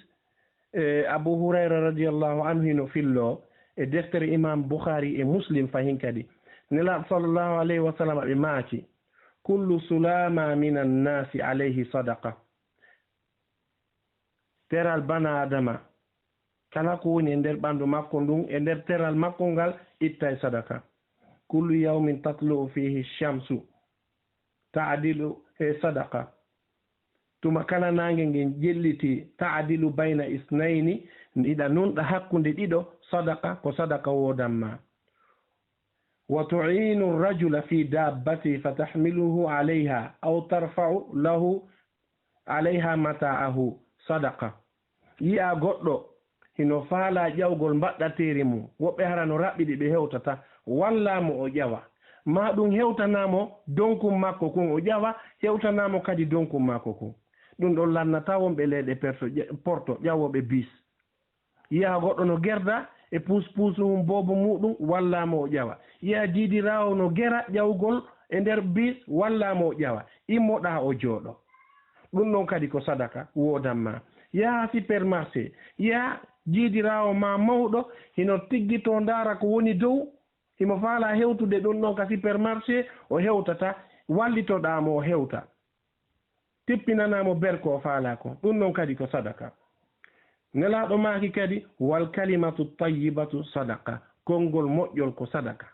e Abu Hurayra radiyallahu anhu hino fillo e deftere Imam Bukhari e Muslim fahin kadi. Nelaaɗo sallallahu alayhi wa sallam ɓe maaki, "Kullu sulama minan nasi alayhi sadaqa." Teral bana Adama, kala ko woni e nder ɓandu makko ndun, e nder teral makko ngal, ittay sadaka. "Kullu yawmin tatlu'u fihi shamsu." Ta'dilu, e sadaqa. Tuma kala naange ngen ƴelliti, ta'dilu bayna isnayni, iɗa nunɗa hakkunde ɗiɗo, sadaqa, ko sadaqa woodan ma. "Wa tu'inu rajula fi dabbati fa tahmiluhu alayha, aw tarfa'u lahu alayha mata'ahu, sadaqa." Yi'a goɗɗo hino faalaa ƴawgol mbaɗɗateeri mum, woɓɓe hara no raɓɓiɗi ɓe hewtata, wallaa mo o ƴawa. Maa ɗum hewtanaa mo donkun makko kun o ƴawa, hewtanaa mo kadi donkun makko kun. Ɗum ɗon lannataa wonɓe leyɗe perto ƴa-, porto ƴawooɓe bis. Yi'a goɗɗo no gerda e puuspuusu mum boobo muuɗum, wallaa mo o ƴawa. Yi'a diidiraawo no gera ƴawgol e nder bis, wallaa mo o ƴawa. Immoɗaa o jooɗo. Ɗum ɗon kadi ko sadaka woodan ma. Yaha supermarché, yi'a jiidiraawo ma mawɗo, hino tiggitoo ndaara ko woni dow, himo faalaa hewtude ɗum ɗon ka supermarché, o hewtata, wallitoɗaa mo o hewta. Tippinanaa mo ber ko o faalaa kon. Ɗum ɗon kadi ko sadaka. Nelaaɗo maaki kadi, "Wal kalimatu tayyibatu sadaqa." Konngol moƴƴol ko sadaka.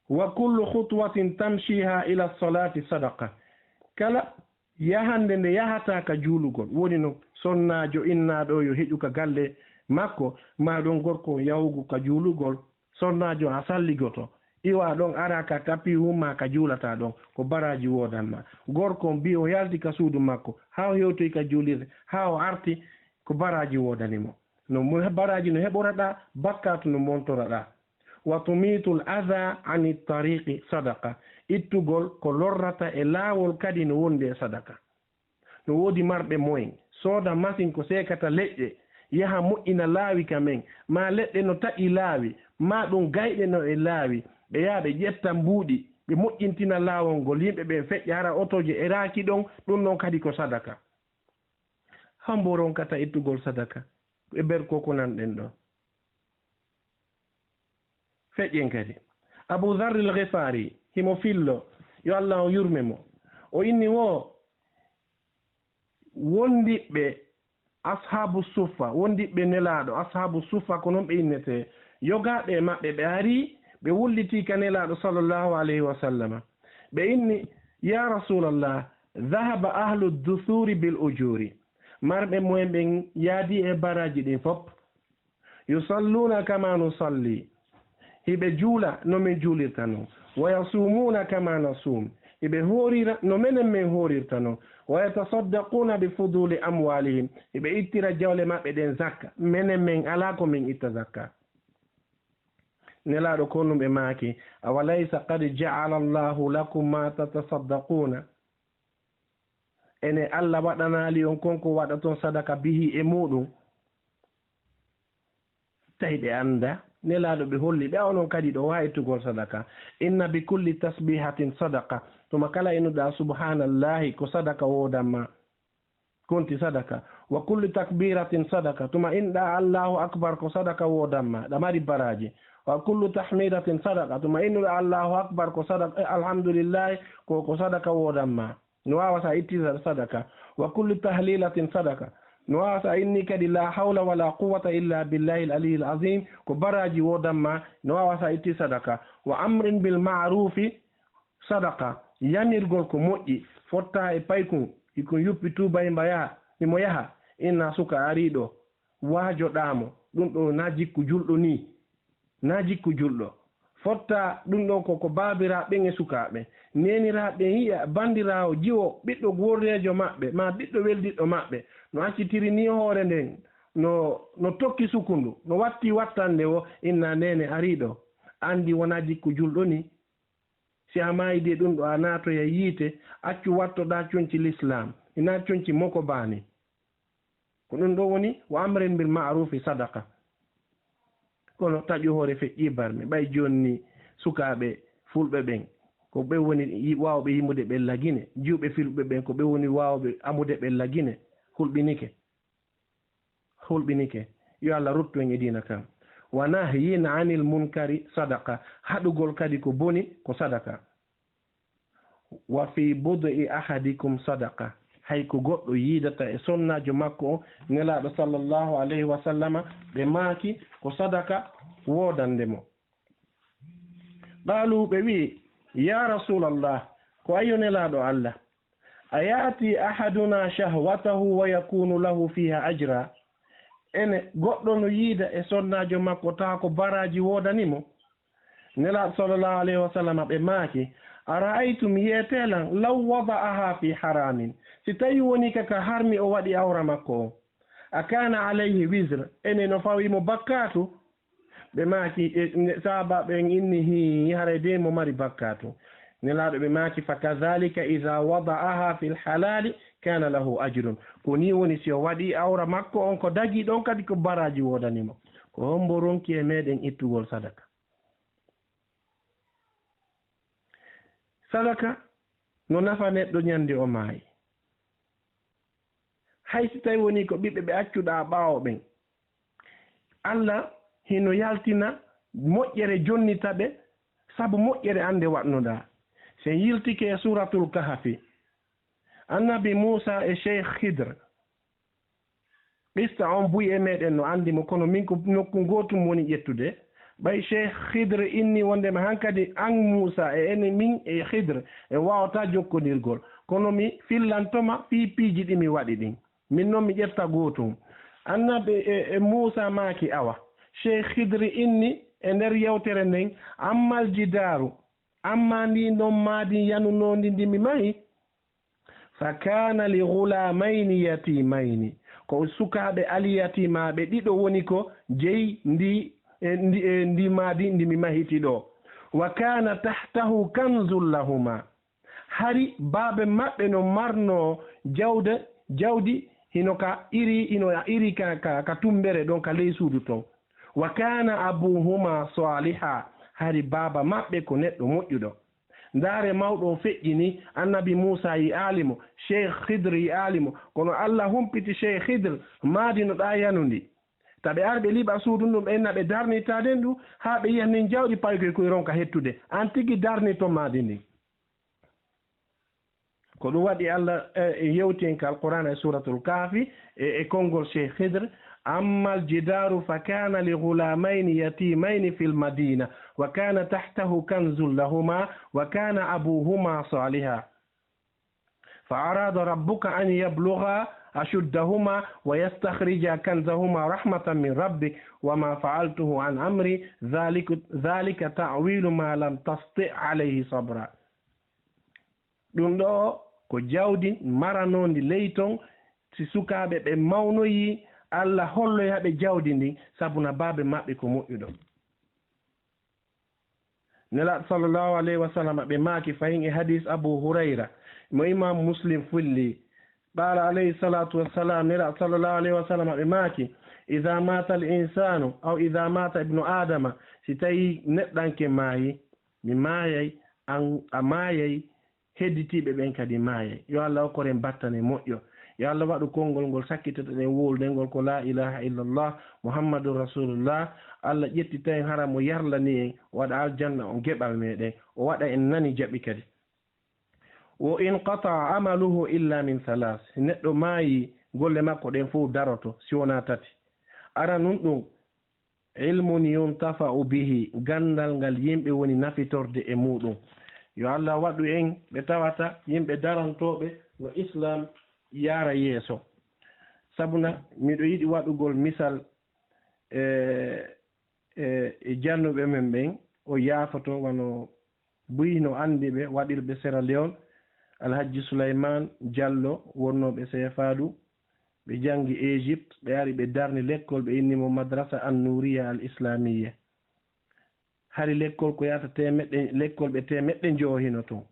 "Wa kullu khutwatin tamshiha ila salati sadaqa." Kala yahande nde yahataa ka juulugol, woni no sonnaajo innaaɗo yo heƴu ka galle makko, maa ɗon gorko yahugu ka juulugol, sonnaajo a salligoto, iwa ɗon ara ka tapi humma ka juulataa ɗon, ko baraaji woodan ma. Gorko on mbi o yalti ka suudu makko, haa o hewtoyi ka juulirde, haa o arti, ko baraaji woodani mo. No mo-, baraaji no heɓoraɗaa, bakkaatu no montoraɗaa. "Wa tumitul adha ani tariqi sadaqa." Ittugol ko lorrata e laawol kadi no wondi e sadaka. No woodi marɓe moyen, sooda masin ko seekata leƴƴe, yaha moƴƴina laawi ka men, maa leɗɗe no taƴi laawi, maa ɗum gayɗe no e laawi, ɓe yaha ɓe ƴetta mbuuɗi, ɓe moƴƴintina laawol ngol, yimɓe ɓen feƴƴa hara otooje e raaki ɗon, ɗum ɗon kadi ko sadaka. Hombo ronkata ittugol sadaka? E ber ko ko nanɗen ɗo. Feƴƴen kadi. Abu Dharr al-Ghifari, himo fillo, yo Allah on yurme mo. O inni wo wondiɓɓe Ashaabu Suffa, wondiɓɓe Nelaaɗo, Ashaabu Suffa ko non ɓe innetee. Yogaaɓe e maɓɓe ɓe ari, ɓe wullitii ka Nelaaɗo sallallahu alayhi wa sallama. Ɓe inni, "Ya Rasulallah, dhahaba ahlu dusuri bil ujuri." Marɓe mumen ɓen yaadi e baraaji ɗin fop. "Yusalluna kama nusalli." Hiɓe juula no min juulirta non. "Wa yasumuna kama nasum." Hiɓe hoorira no menen min hoorirta non. "Wa yatasaddaquna bi fuduli amwalihim." Hiɓe ittira jawle maɓɓe ɗen zakka. Menen min alaa ko min itta zakka. Nelaaɗo ko ɗum ɓe maaki, "Awalaysa qad ja'ala Allahu lakum ma tatasaddaquna?" Ene Allah waɗanaali on kon ko waɗaton sadaka bihi e muɗum? Tawi ɓe annda. Nelaaɗo ɓe holli ɓe, a onon kadi ɗo waawi ittugol sadaka. "Inna bi kulli tasbihatin sadaka." Tuma kala innuɗaa subhanallahi ko sadaka woodan ma. Konti sadaka. "Wa kulli takbiratin sadaka." Tuma inɗaa Allahu akbar ko sadaka woodan ma. Ɗa mari baraaji. "Wa kullu tahmidatin sadaka." Tuma innuɗaa Allahu akbar ko sadaka, eh, alhamdulillahi ko, ko sadaka woodan ma. No waawa sa itti sa-, sadaka. "Wa kullu tahlilatin sadaka." No waawa sa inni kadi la hawla wala quwwata illa billahi al-aliyyil azim. Ko baraaji woodan ma. No waawa sa itti sadaka. "Wa amrin bil ma'rufi sadaka." Yamirgol ko moƴƴi. Fotta e paykun. Hikun yuppi tuuba himba yaha. Himo yaha. Inna suka ari ɗo. Waajoɗaa mo. Ɗum ɗo na jikku julɗo ni. Na jikku julɗo. Fotta ɗum ɗon ko, ko baabiraaɓe ɓen e sukaaɓe. Neeniraaɓe ɓen yi'a banndiraawo jiwo ɓiɗɗo worreejo maɓɓe, maa ɓiɗɗo weldiɗɗo maɓɓe, no accitiri ni hoore nden, no, no tokki sukundu, no watti wattande wo, inna neene arii ɗo. Anndi wonaa jikku julɗo ni. Si a maayi de ɗum ɗo a naatoya yiite, accu wattoɗaa conci lislaam, ina conci moko baani. Ko ɗum ɗo woni, "Wa amrin bil ma'rufi sadaqa." Kono taƴu hoore feƴƴi barme. Ɓay jonni sukaaɓe fulɓe ɓen, ko ɓe woni yi-, waawɓe yimude ɓella Gine. Jiwɓe fulɓe ɓen, ko ɓe woni waawɓe amude ɓella Gine. Hulɓinike. Hulɓinike. Yo Allah ruttu en e diina kan. "Wa nahyin anil munkari sadaqa." Haɗugol kadi ko boni ko sadaka. "Wa fi bud'i ahadikum sadaqa." Hay ko goɗɗo yiidata e sonnaajo makko on, Nelaaɗo sallallahu alayhi wa sallama, ɓe maaki ko sadaka woodande mo. Qaalu, ɓe wi'i, "Ya Rasulallah, ko ayo Nelaaɗo Allah, a ya'ti ahaduna shahwatahu wa yakunu lahu fiha ajra?" Ene goɗɗo no yiida e sonnaajo makko tawa ko baraaji woodani mo? Nelaaɗo sallallahu alayhi wa sallam ɓe maaki, "Ara'aytum, yeetelan, law wada'aha fi haramin, si tawi woni ka, ka harmi o waɗi awra makko on, a kana alayhi wizr, ene no fawi mo bakkaatu?" Ɓe maaki, e, ne, sahaaba ɓen inni, "Hii, haray de mo mari bakkaatu." Nelaaɗo ɓe maaki, "Fa kadhalika idha wada'aha fil halali kana lahu ajrun." Ko ni woni si o waɗi awra makko on ko dagi ɗon kadi ko baraaji woodani mo. Ko hombo ronki e meɗen ittugol sadaka? Sadaka no nafa neɗɗo ñande o maayi. Hay si tawi woni ko ɓiɓɓe ɓe accuɗaa ɓaawo ɓen, Allah hino yaltina moƴƴere jonnita ɓe, sabu moƴƴere annde waɗnoɗaa. Si en yiltike e Suuratul Kahfi, Annabi Muusa e Cheikh Khidr, qissa on buy e meɗen no anndi mo, kono min ko nokku gootum woni ƴettude. Ɓay Cheikh Khidr inni wondema hankadi an Muusa e ene min e Khidr en waawata jokkondirgol, kono mi fillantoma fii piiji ɗi mi waɗi ɗin. Min non mi ƴetta gootum. Annabi e, e Muusa maaki, awa. Cheikh Khidr inni e nder yewtere nden, ammal jidaaru, amma ndi non maadi yanunoondi ndi mi mahi, fa kana li ghulamayni yatimayni, ko sukaaɓe alyatimaaɓe ɗiɗo woni ko jeyi ndi, e, ndi, e, ndi maadi ndi mi mahiti ɗo. Wa kana tahtahu kanzun lahuma, hari baaba maɓɓe no marno jawde, jawdi hino ka iri, hino iri ka, ka, ka tumbere ɗon ka ley suudu ton. Wa kana abuhuma saliha, hari baaba maɓɓe ko neɗɗo moƴƴuɗo. Ndaare mawɗo o feƴƴini, Annabi Muusa yi'aali mo, Cheikh Khidr yi'aali mo, kono Allah humpiti Cheikh Khidr, maadi no ɗaa yanundi. Ta ɓe ari ɓe liɓa suudu ndun, ɓe inna ɓe darnitaden ɗun, haa ɓe yiya nin jawdi paykoy koy ronka hettude. An tigi darnito maadi ndin. Ko ɗun waɗi Allah, eh, yewti en ka Alqur'aana e Suuratul Kahfi, e, e konngol Sheikh Khidr, "Ammal jidaaru fa kaana li ghulaamayni yatiimayni fil madiina, wa kaana tahtahu kanzun lahumaa, wa kaana abuuhumaa saalihan." Fa araada rabbuka an yablugha ashuddahuma wa yastakhrijan kanzahuma rahmatan min rabbik wa ma fa'altuhu an amri, dhalik-, dhalika ta'wilu ma lam tasti' alayhi sabra. Ɗun ɗoo ko jawdi maranoondi ley ton, si sukaaɓe ɓen mawnoyii, Alla holloya ɓe jawdi ndin, sabuna baabe maɓɓe ko moƴƴuɗo. Nelaaɗo sallallahu alayhi wa sallam ɓe maaki fahin e hadiis Abu Hurayra, mo Imaam Muslim filli. Qaala alayhi salaatu wa salaam, Nelaaɗo sallallahu alayhi wa sallam ɓe maaki, "Idhaa maata al-insaanu, aw idhaa maata ibnu Aadama," si tawii neɗɗanke maayi, mi maayay, an a maayay, hedditiiɓe ɓen kadi maayay. Yo Allah okkor en battane moƴƴo. Yo Allah waɗu konngol ngol sakkitotoɗen wowludengol ko laa ilaaha illallah, Muhammadun Rasulullah. Allah ƴettita en hara mo yarlani en, o waɗa aljanna on geɓal meɗen, o waɗa en nani jaɓi kadi. "Wa inqata'a amaluhu illa min thalath." Si neɗɗo maayi, golle makko ɗen fow daroto, si wonaa tati. Aranun ɗun, "Ilmun yuntafa'u bihi," ganndal ngal yimɓe woni nafitorde e muɗum. Yo Allah waɗu en ɓe tawata yimɓe darantooɓe no Islam yaara yeeso. Sabuna miɗo yiɗi waɗugol misal e, e, e jannuɓe men ɓen, o yaafoto wano buy no anndi ɓe waɗirɓe Sierra Leone, Alhajji Souleymane Diallo wonnooɓe C F A ɗu, ɓe janngi Égypte, ɓe ari ɓe darni lekkol, ɓe inni mo Madrasa An-Nouriya Al-Islamiyya. Hari lekkol ko yahata teemeɗɗe, lekkol ɓe teemeɗɗe njowo hino ton.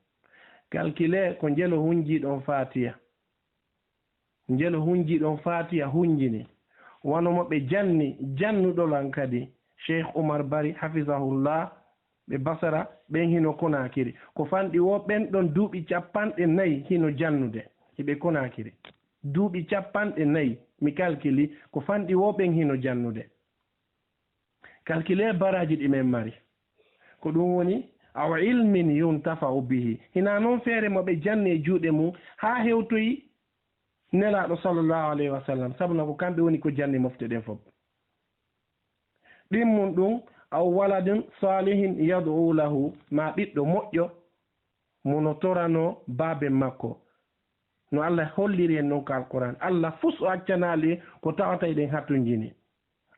Calculer ko njelo hunjiiɗo on Faatiya. Njelo hunjiiɗo on Faatiya hunjini. Wano mo ɓe janni, jannuɗo lan kadi, Cheikh Oumar Bari, hafizahullah, ɓe Basara, ɓen hino Konaakiri. Ko fanɗi woo ɓen ɗon duuɓi cappanɗe nayi hino jannude, hiɓe Konaakiri. Duuɓi cappanɗe nayi, mi kalkili, ko fanɗi woo ɓen hino jannude. Calculer baraaji ɗi men mari. Ko ɗun woni, "Aw ilmin yuntafa'u bihi." Hinaa non feere mo ɓe janni e juuɗe mun haa hewtoyi Nelaaɗo sallallahu alayhi wa sallam, sabuna ko kamɓe woni ko janni mofte ɗen fof. Ɗimmun ɗun, "Aw waladin salihin yad'u lahu," maa ɓiɗɗo moƴƴo mo no toranoo baaben makko. No Allah holliri en non ka Alquran, Allah fus o accanaali ko tawata eɗen hatunjini.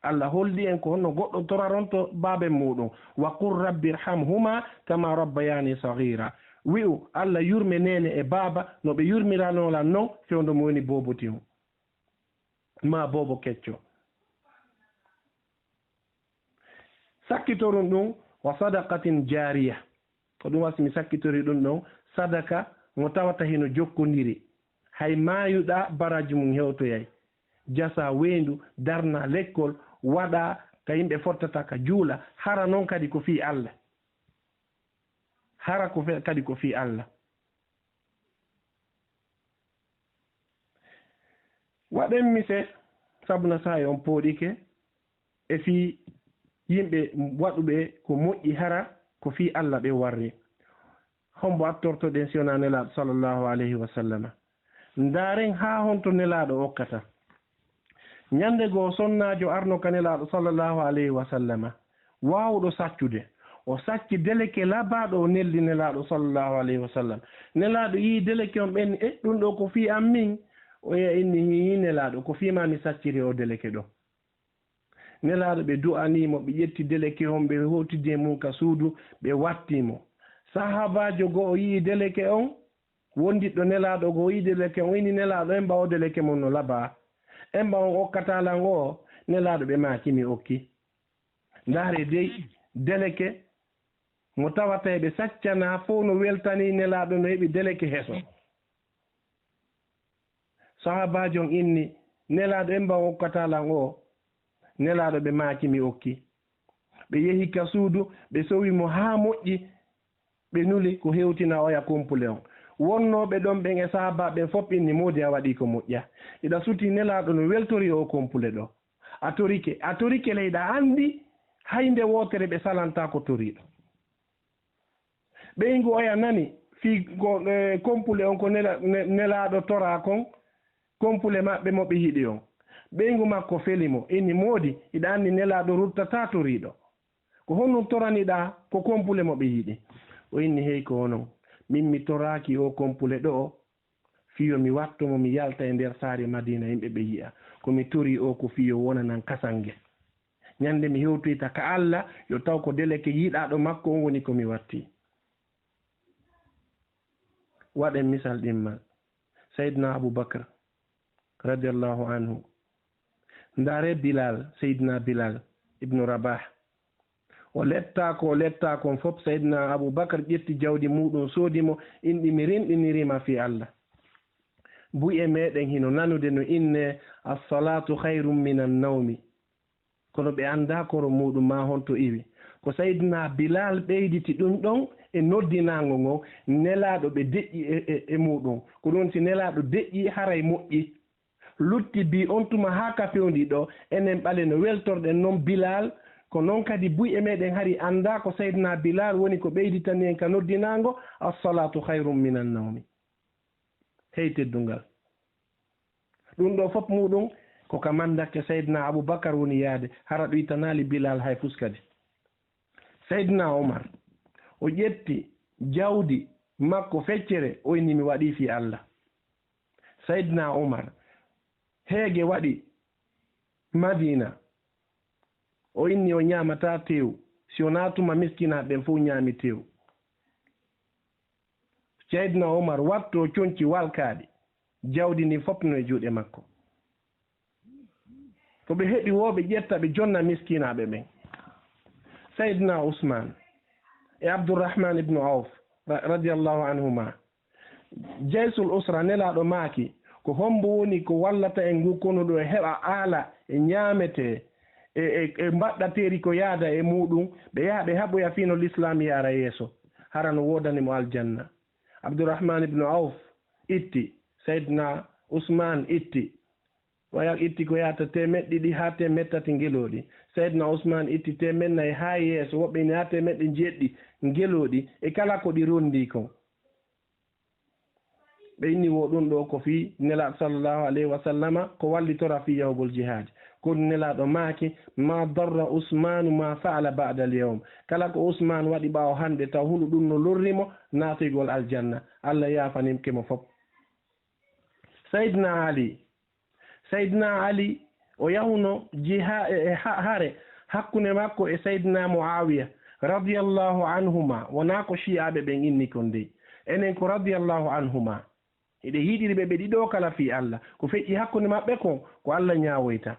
Allah holli en ko honno goɗɗo toraronto baaben muɗum. "Wa qul rabbi irhamhuma kama rabbayani saghira." Wi'u, "Allah yurme neene e baaba no ɓe yurmirano lan non fewndo mo woni boobo tiw maa boobo kecco." Sakkitorun ɗum, "Wa sadaqatin jariya." Ko ɗum wasi mi sakkitori ɗum ɗon, sadaka mo tawata hino jokkondiri. Hay maayuɗaa, baraaji mum hewtoyay. Jasa weendu, darna lekkol, waɗa ka yimɓe fottata ka juula. Hara non kadi ko fii Allah. Hara ko fe-, kadi ko fii Allah. Waɗen mise, sabu na saa'i on pooɗike, e fii yimɓe waɗuɓe ko moƴƴi hara ko fii Alla ɓe warri. Hombo attortoɗen si wonaa Nelaaɗo sallallahu alayhi wa sallama? Ndaaren haa honto Nelaaɗo okkata. Ñande goo sonnaajo arno ka Nelaaɗo sallallahu alayhi wa sallama, waawuɗo saccude. O sacci deleke labaaɗo, o neldi Nelaaɗo sallallahu alayhi wa sallam. Nelaaɗo yii deleke on ɓen, "E, ɗum ɗo ko fii an min?" O wi'a inni, "Hii, Nelaaɗo, ko fii maa mi sacciri o deleke ɗo." Nelaaɗo ɓe du'anii mo, ɓe ƴetti deleke on, ɓe hootidi e mum ka suudu, ɓe watti mo. Sahaabaajo goo o yi'i deleke on, wondiɗɗo Nelaaɗo goo o yi'i deleke on, o inni, "Nelaaɗo, emba o deleke mon no labaa. Emba on okkataa lan o?" Nelaaɗo ɓe maaki, "Mi okki." Ndaaree dey, deleke mo tawata e ɓe saccanaa fow no weltanii Nelaaɗo no heɓi deleke heso. Sahaabaajo on inni, "Nelaaɗo, emba on okkataa lan o?" Nelaaɗo ɓe maaki, "Mi okki." Ɓe yehi ka suudu, ɓe sowi mo haa moƴƴi, ɓe nuli ko hewtina oya kompule on. Wonnooɓe ɗon ɓen e sahaabaaɓe ɓen fof inni, "Moodi, a waɗii ko moƴƴa. Iɗa sutii Nelaaɗo no weltori oo kompule ɗoo." A torike, a torike ley ɗa anndi, hay nde wootere ɓe salantaa ko toriiɗo. Ɓeyngu oya nani fii ko, eh, kompule on ko nela-, ne-, nelaaɗo toraa kon, kompule maɓɓe mo ɓe yiɗi on. Ɓeyngu makko feli mo, inni, "Moodi, hiɗa anndi nelaaɗo ruttataa toriiɗo. Ko honɗun toraniɗaa ko kompule mo ɓe yiɗi?" O inni, "Hey ko onon, min mi toraaki oo kompule ɗo'o fii yo mi wattu mo mi yalta e nder saare Madiina yimɓe ɓe yi'a. Ko mi torii oo ko fii yo wonanan kasange. Ñande mi hewtoyta ka Alla, yo taw ko deleke yiɗaaɗo makko on woni ko mi watti." Waɗen misal ɗimmal. Sayyidina Abu Bakr, radiyallahu anhu. Ndaaree Bilal, Sayyidina Bilal ibnu Rabah. O lettaa ko o lettaa kon fof, Sayyidina Abu Bakr ƴetti jawdi muuɗum, soodi mo, inni, "Mi rinɗinirii ma fii Alla. Buy e meɗen hino nanude no innee, 'As-salaatu khayrun minan nawmi.'" Kono ɓe anndaa koro muuɗum maa honto iwi. Ko Sayyidina Bilal ɓeyditi ɗum ɗon e noddinaango ngon, nelaaɗo ɓe deƴƴi e, e, e muuɗum. Ko ɗum si nelaaɗo deƴƴi haray moƴƴi. Lutti bi on tuma haa ka fewndi ɗo, enen ɓale no weltorɗen non Bilal, ko non kadi buy e meɗen hari anndaa ko Sayyidina Bilal woni ko ɓeyditani en ka noddinaango, "As-salaatu khayrun minan nawmi." Hey teddungal. Ɗum ɗo fof muuɗum ko ka mandakke Sayyidina Abu Bakar woni yaade, hara ɗuytanaali Bilal hay fus kadi. Sayyidina Omar, o ƴetti jawdi makko feccere, o inni, "Mi waɗii fii Alla." Sayyidina Omar, heege waɗi Madiina, o inni o ñaamataa teew, si wonaa tuma miskinaaɓe ɓen fow ñaami teew. Sayyidina Omar wattu o conci walkaaɗi, jawdi ndin fof no e juuɗe makko. Ko ɓe heɓi woo ɓe ƴetta ɓe jonna miskinaaɓe ɓen. Sayyidina Usman e Abdurrahman ibnu Auf, ra-, radiyallahu anhuma. Jaysul Usra, nelaaɗo maaki, ko hombo woni ko wallata en ngu konu ɗo e heɓa aala e ñaametee e, e, e mbaɗɗateeri ko yaada e muuɗum, ɓe yaha ɓe haɓoya fii no Lislaam yaara yeeso, hara no woodani mo aljanna. Abdurrahman ibnu Auf itti, Sayyidina Usman itti, waya itti ko yaata teemeɗɗe ɗiɗi haa teemeɗɗe tati ngelooɗi. Sayyidina Usman itti teemeɗɗe nayi haa yeeso, woɓɓe inni haa teemeɗɗe njeeɗiɗi ngelooɗi, e kala ko ɗi ronndii kon. Ɓe inni wo ɗum ɗo ko fii Nelaaɗo sallallahu alayhi wa sallama ko wallitora fii yahugol jihaadi. Ko ɗum Nelaaɗo maaki, "Ma darra Usmanu ma fa'ala ba'da al-yawm." Kala ko Usman waɗi ɓaawo hannde taw hulu ɗum no lorri mo naatoygol aljanna. Allah yaafanimke mo fop. Sayyidina Ali, Sayyidina Ali, o yahuno jiha-, e, e ha-, hare hakkunde makko e Sayyidina Muawiya, radiyallahu anhuma. Wonaa ko Shi'aaɓe ɓen inni kon dey. Enen ko radiyallahu anhuma. Hiɗen yiɗiri ɓe ɓe ɗiɗo kala fii Allah. Ko feƴƴi hakkunde maɓɓe kon, ko Allah ñaawoyta.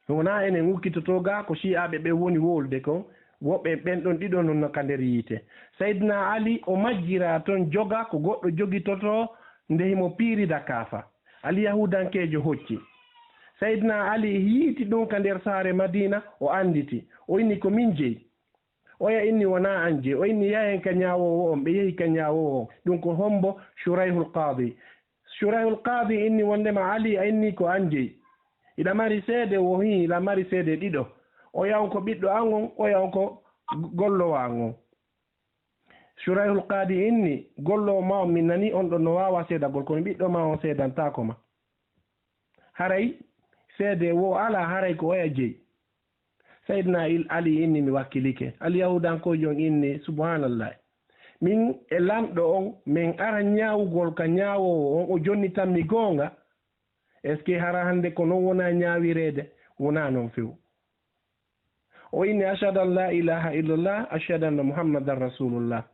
Wonaa enen ukkitotoo gaa ko Shi'aaɓe ɓen woni wowlude kon, woɓɓe ɓen ɗon ɗiɗo non no ka nder yiite. Sayyidina Ali o majjiraa ton joga ko goɗɗo jogitotoo nde himo piirida kaafa. Alyahuudankeejo hocci. Sayyidina Ali yiiti ɗum ka nder saare Madiina, o annditi. O inni, "Ko min jeyi." Oya inni, "Wonaa an jeyi." O inni, "Yahen ka ñaawoowo on." Ɓe yehi ka ñaawoowo on. Ɗum ko hombo? Shurayhul Qaadi. Shurayhul Qaadi inni wondema, "Ali, a inni ko an jeyi. Iɗa mari seede?" Wo hii, iɗa mari seede ɗiɗo. Oya on ko ɓiɗɗo an on, oya on ko golloowo an on. Shurayhul Qaadi inni, "Golloowo ma on, min nani on ɗon no waawa seedagol, kono ɓiɗɗo ma on seedantaako ma. Haray seede wo alaa, haray ko oya jeyi." Sayyidina Il-, Ali inni, "Mi wakkilike." Alyahuudankoojo on inni, "Subhaanallah. Min e lamɗo on, min ara ñaawugol ka ñaawoowo on, o jonnitan mi goonga? Est-ce que hara hannde ko non wona ñaawireede?" Wonaa non few. O inni, "Ashhadu an la ilaha illallah, ashhadu anna Muhammadan Rasulullah."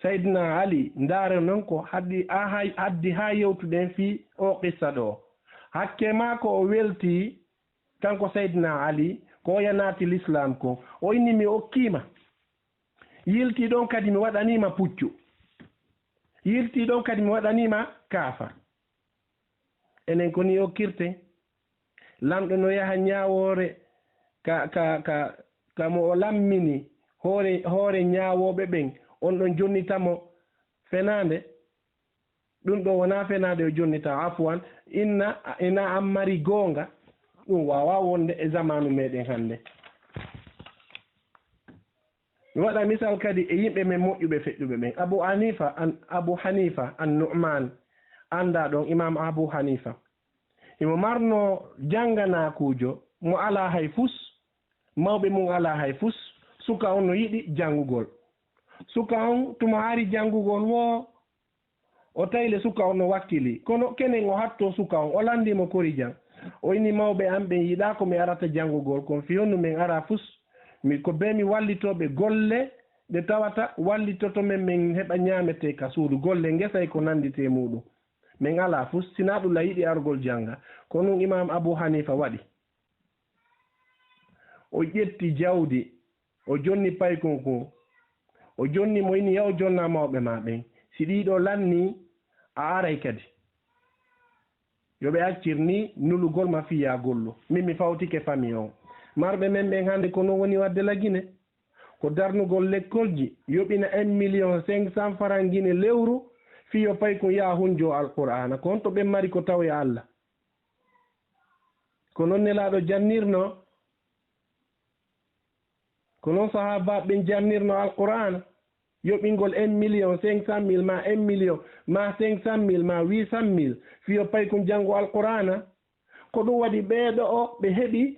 Sayyidina Ali, ndaare non ko haddi, a hay-, haddi haa yewtuɗen fii o qissa ɗo. Hakke maako o welti, kanko Sayyidina Ali, ko oya naati Lislaam ko. O inni, "Mi okkiima. Yilti ɗon kadi mi waɗaniima puccu. Yilti ɗon kadi mi waɗaniima kaafa." Enen ko ni okkirten. Lamɗo no yaha ñaawoore ka, ka, ka, ka mo o lammini hoore, hoore ñaawooɓe ɓen, on ɗon jonnita mo fenaande. Ɗum ɗo wonaa fenaade o jonnita, afwan, inna, ina an mari goonga. Ɗum waawaa wonde e zamaanu meɗen hannde. Mi waɗa misal kadi e yimɓe men moƴƴuɓe feƴƴuɓe ɓen. Abu Hanifa an, Abu Hanifa an Nu'man, anndaa ɗon Imam Abu Hanifa. Himo marno jannganaakuujo mo alaa hay fus, mawɓe mum alaa hay fus. Suka on no yiɗi janngugol. Suka on tuma ari janngugol woo, o tawi le suka on no wakkili. Kono kenen o hatto suka on, o lanndi mo korijan. O inni mawɓe an ɓen yiɗaa ko mi arata janngugol kon, fii honno men araa fus. Mi, ko bee mi wallitoo ɓe golle ɗe tawata wallitoto men, men heɓa ñaametee ka suudu, golle ngesa e ko nannditee muuɗum. Men alaa fus, sinaa ɗum la yiɗi argol jannga. Ko nun Imaam Abu Haniifa waɗi. O ƴetti jawdi, o jonni paykun kun. O jonni mo, inni, "Yaw jonna mawɓe maa ɓen. Si ɗii ɗoo lannii, a aray kadi. Yo ɓe accir nii nulugol ma fii yaa gollu. Min mi fawtike famii on." Marɓe men ɓen hannde ko non woni waɗde la Gine. Ko darnugol lekkolji, yoɓina un million cinq cent francs Gine lewru, fii yo paykun yaa hunjoo Alqur'aana. Ko honto ɓen mari ko tawi Alla? Ko non Nelaaɗo jannirnoo, ko non sahaabaaɓe ɓen jannirnoo Alqur'aana, yoɓingol un million cinq cent mille, maa un million, maa cinq cent mille, maa huit cent mille, fii yo paykun janngu Alqur'aana. Ko ɗum waɗi ɓee ɗoo o, ɓe heɓi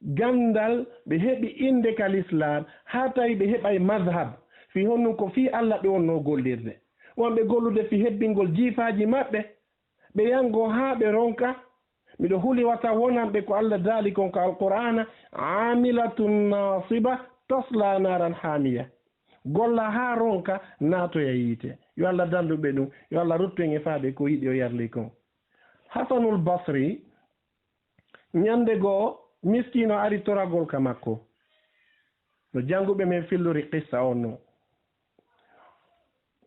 ganndal, ɓe heɓi innde ka Lislaam, haa tawi ɓe heɓay mazhab, fii honno ko fii Alla ɓe wonnoo gollirde. Wonɓe gollude fii hebbingol jiifaaji maɓɓe, ɓe yanngoo haa ɓe ronka. Miɗo huli wata wonan ɓe ko Alla daali kon ka Alqur'aana, "Aamilatun naasiba tasla naaran haamiya." Golla haa ronka, naatoya yiite. Yo Alla dandu ɓe ɗum, yo Alla ruttu en e faade ko yiɗi o yarli kon. Hasanul Basri, ñande goo, miskiino ari toragol ka makko. No jannguɓe men fillori qissa on non.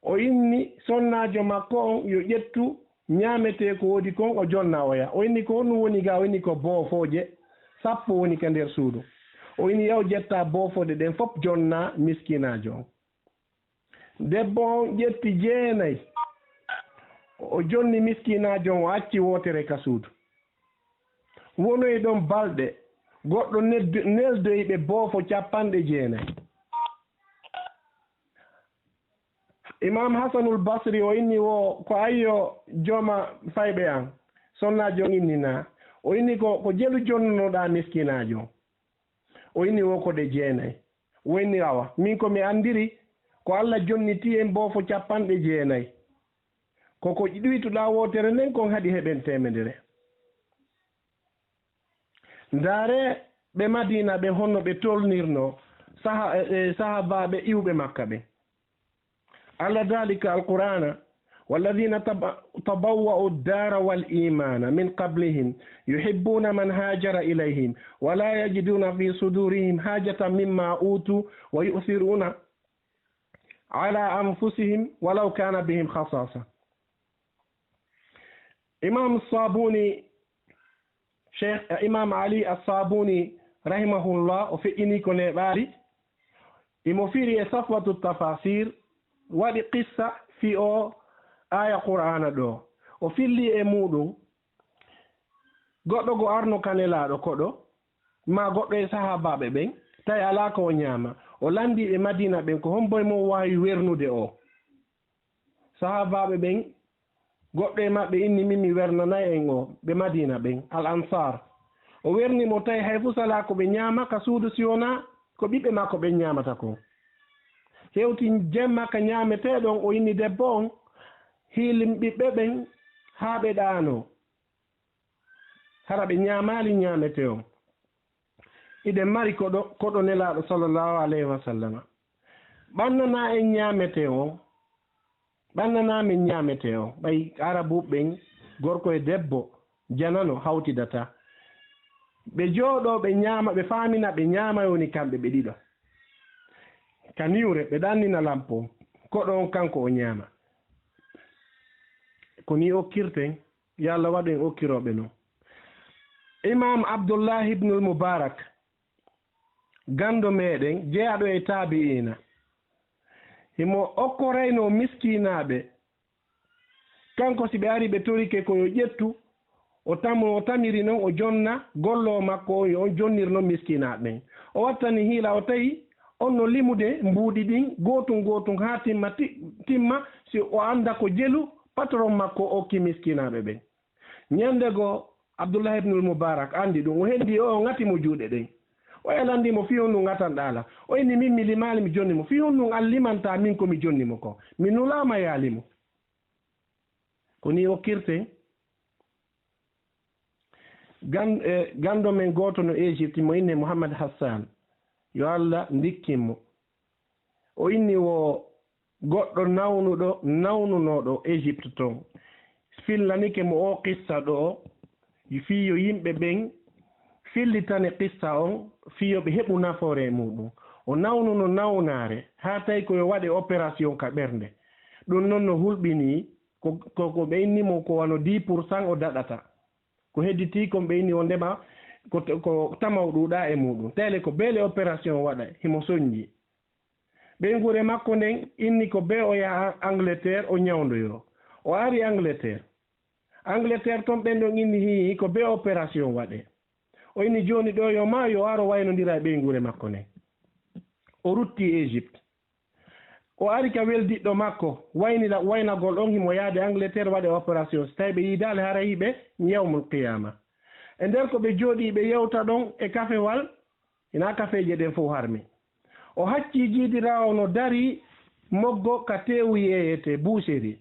O inni sonnaajo makko on yo ƴettu ñaametee ko woodi kon, o jonna oya. O inni, "Ko honɗum woni gaa?" O inni, "Ko boofooje sappo woni ka nder suudu." O inni, "Yaw ƴettaa boofooje ɗen fof jonnaa miskinaajo on." Debbo on ƴetti jeenay, o jonni miskinaajo on, o acci wootere ka suudu. Wonoyi ɗon balɗe, goɗɗo neddo-, neldoyi ɓe boofo capanɗe jeenay. Imaam Hasanul Basri o inni wo, "Ko ayyo jooma fayɓe an?" Sonnaajo on inni, "Naa." O inni, "Ko, ko jelu jonnonoɗaa miskinaajo on?" O inni, "Wo ko ɗe jeenay." O inni, "Awa, min ko mi anndiri, ko Alla jonnitii en boofo capanɗe jeenay. Ko ko ɗuytuɗaa wootere nden kon haɗi heɓen teemedere." Ndaaree ɓe Madiina ɓen honno ɓe tolnirnoo saha-, e, e sahaabaaɓe iwɓe Makka ɓen. Alla daali ka Alqur'aana, "Walladhiina taba-, tabawwa'u ad-daara wal iimaana min qablihim yuhibbuuna man haajara ilayhim wa laa yajiduuna fii suduurihim haajatan mimmaa uutuu wa yu'thiruuna alaa anfusihim walaw kaana bihim khasaasa." Imaam Saabuuni, Cheikh, eh, Imaam Ali As-Saabuuni rahimahullah, o feƴƴinii ko neeɓaali. Imo firi e Safwatu Tafasiir, waɗi qissa fii oo aaya Qur'aana ɗoo. O filli e muuɗum, goɗɗo go arno ka Nelaaɗo koɗo, maa goɗɗo e sahaabaaɓe ɓen, tawi alaa ko o ñaama. O lanndii ɓe Madiina ɓen, ko hombo e mon waawi wernude oo? Sahaabaaɓe ɓen, goɗɗo e maɓɓe inni, "Min mi wernanay en oo, ɓe Madiina ɓen, Al Ansaar." O werni mo, tawi hay fus alaa ko ɓe ñaama ka suudu, si wonaa ko ɓiɓɓe makko ɓen ñaamata kon. Hewti jemma ka ñaametee ɗon, o inni debbo on, "Hiilin ɓiɓɓe ɓen haa ɓe ɗaanoo. Hara ɓe ñaamaali ñaametee on. Iɗen mari koɗo, koɗo Nelaaɗo sallallahu alayhi wa sallama. Ɓannanaa en ñaametee on. Ɓannanaa men ñaametee on." Ɓay Arabuuɓe ɓen, gorko e debbo, janano hawtidata. Ɓe jooɗoo, ɓe ñaama, ɓe faamina, ɓe ñaama, woni kamɓe ɓe ɗiɗo. Ka niwre, ɓe ɗannina lampo. Koɗo on kanko o ñaama. Ko nii okkirten, yo Allah waɗu en okkirooɓe non. Imaam Abdullahi ibnul Mubarak, ganndo meɗen, jeyaaɗo e taabi'iina, himo okkoraynoo miskiinaaɓe Kanko, si ɓe ari ɓe torike ko yo ƴettu, o tamo, o tamiri non, o jonna golloowo makko on, yo on jonnir non miskinaaɓe ɓen. O wattani hiila, o tawi on no limude mbuuɗi ɗin, gootun gootun, haa timma, ti-, timma, si o annda ko jelu patron makko okki miskinaaɓe ɓen. Ñande goo, Abdullah ibnul Mubarak anndi ɗum, o henndi o ŋati mo juuɗe ɗen. O e lanndi mo, "Fii honɗum ŋatanɗaa lan?" O inni, "Min mi limaali, mi jonni mo. Fii honɗum an limantaa min ko mi jonni mo kon? Mi nulaama yaa limu." Ko nii okkirten. Gan-, e, ganndo men gooto no Égypte, mo innee Muhammad Hassan, yo Alla ndikkin mo. O inni wo goɗɗo nawnuɗo, nawnunooɗo Égypte ton, fillanike mo oo qissa ɗoo, fii yo yimɓe ɓen fillitane qissa on, fii yo ɓe heɓu nafoore e muuɗum. O nawnuno nawnaare, haa tawi ko yo waɗe opération ka ɓernde. Ɗum non no hulɓinii ko, ko, ko ɓe inni mo ko wano dix pour cent o daɗata. Ko hedditii kon ɓe inni wonndema ko, ko tamaw ɗuuɗaa e muuɗum. Tele ko beele opération waɗa, himo sonji. Ɓeynguure makko nden inni ko bee o yaha Angleterre o ñawndoyoo. O ari Angleterre. Angleterre ton ɓen ɗon inni hii ko bee opération waɗee. O inni jooni ɗoo yo maa yo aro waynondira e ɓeynguure makko nden. O rutti Égypte. O ari ka weldiɗɗo makko, waynila-, waynagol on himo yaade Angleterre waɗe opération. Si tawi ɓe yiidaali, haray hiɓe yawmul qiyaama. E nder ko ɓe jooɗii ɓe yewta ɗon e kafewal, hinaa kafeeje ɗen fow harmi. O haccii jiidiraawo no darii moggo ka teewu yeeyetee, boucherie.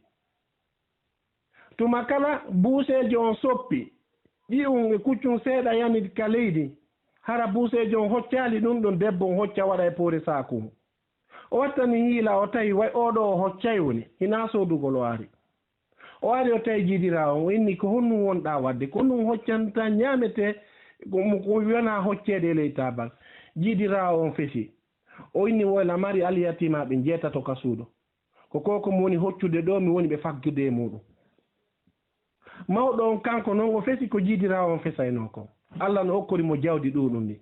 Tuma kala buuseejo on soppi ƴi'un e kuccun seeɗa yani ka leydi, hara buuseejo on hoccaali ɗun ɗon debbo on hocca waɗa e poore saaku. O wattani hiila, o tawi way oo ɗoo o hoccay woni, hinaa soodugol o ari. O ari o tawi jiidiraawo on, o inni, "Ko honɗun wonɗaa waɗde? Ko honɗun hoccantaa ñaametee ko mo ko wonaa hocceede e ley taabal?" Jiidiraawo on fesi. O inni, "Woyla mari alyatimaaɓe njeetato ka suudu. Ko ko ko mi woni hoccude ɗoo, mi woni ɓe faggude e muuɗum." Mawɗo on kanko non o fesi ko jiidiraawo on fesaynoo kon. Alla no okkori mo jawdi ɗuuɗundi.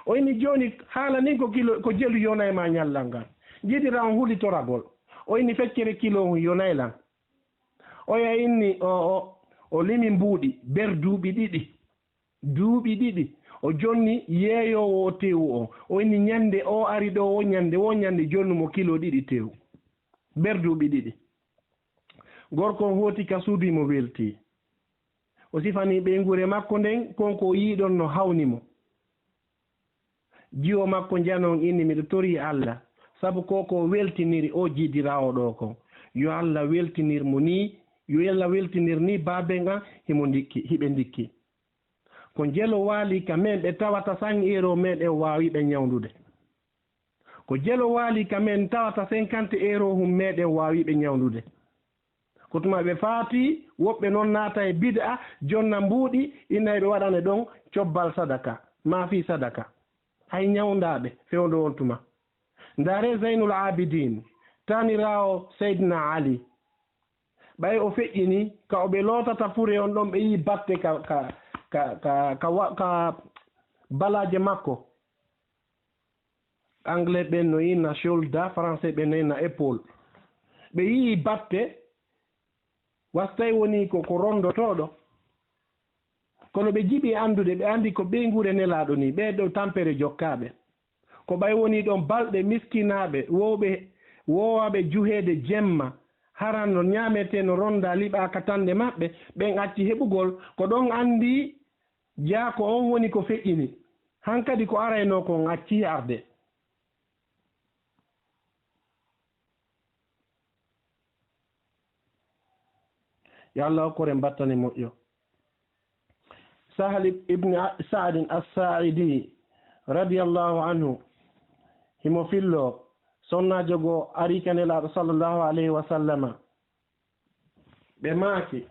O inni, "Jooni haala nin ko kilo, ko jelu yonay ma ñallal ngal." Jiidiraawo on huli toragol. O inni, "Feccere kilo on yonay lan." Oya inni, o, o, o limi mbuuɗi, ber duuɓi ɗiɗi. Duuɓi ɗiɗi. O jonni yeeyoowo o teewu on. O inni, "Ñande o ari ɗoo, wo ñande, wo ñande jonnu mo kilo ɗiɗi teewu." Ber duuɓi ɗiɗi. Gorko on hooti ka suudu, himo weltii. O sifanii ɓeynguure makko nden, kon ko o yi'i ɗon no hawni mo. Jiwo makko njano on inni, "Miɗo torii Alla, sabu ko ko weltiniri o jiidiraawo ɗoo kon. Yo Alla weltinir mo nii, yo Alla weltinir nii baaben an, himo ndikki, hiɓe ndikki. Ko njelo waali ka men ɓe tawata sangeero meɗen waawi ɓe ñawndude. Ko jelo waali ka men tawata cinquante euro hum meɗen waawi ɓe ñawndude." Ko tuma ɓe faati, woɓɓe non naata e bid'a, jonna mbuuɗi, inna ɓe waɗane ɗon cobbal sadaka, maa fii sadaka. Hay ñawndaaɓe fewndo on tuma. Ndaare Zaynul Abidin, taaniraawo Seydina Ali. Ɓay o feƴƴini, ka o ɓe lootata fure on ɗon, ɓe yi'i batte ka, ka, ka, ka, ka wa-, ka balaaje makko. Anglais ɓen no inna shoulder, français ɓen no inna épaule. Ɓe yi'i batte, wastay woni ko, ko rondotooɗo. Kono ɓe jiɓi anndude, ɓe anndi ko ɓeynguure Nelaaɗo nii, ɓee ɗoo tampere jokkaaɓe. Ko ɓay woni ɗon balɗe miskinaaɓe, wowɓe, woowaaɓe juheede jemma, haran no ñaametee, no rondaa liɓaa ka tannde maɓɓe, ɓen acci heɓugol, ko ɗon anndi Jaako on woni ko feƴƴini, hankadi ko araynoo kon accii arde. Yo Allah okkor en battane moƴƴo. Sahal ib-, ibn A-, Sa'din As-Sa'idi, radiyallahu anhu, himo fillo, sonnaajo goo ari ka Nelaaɗo sallallahu alayhi wa sallama. Ɓe maaki,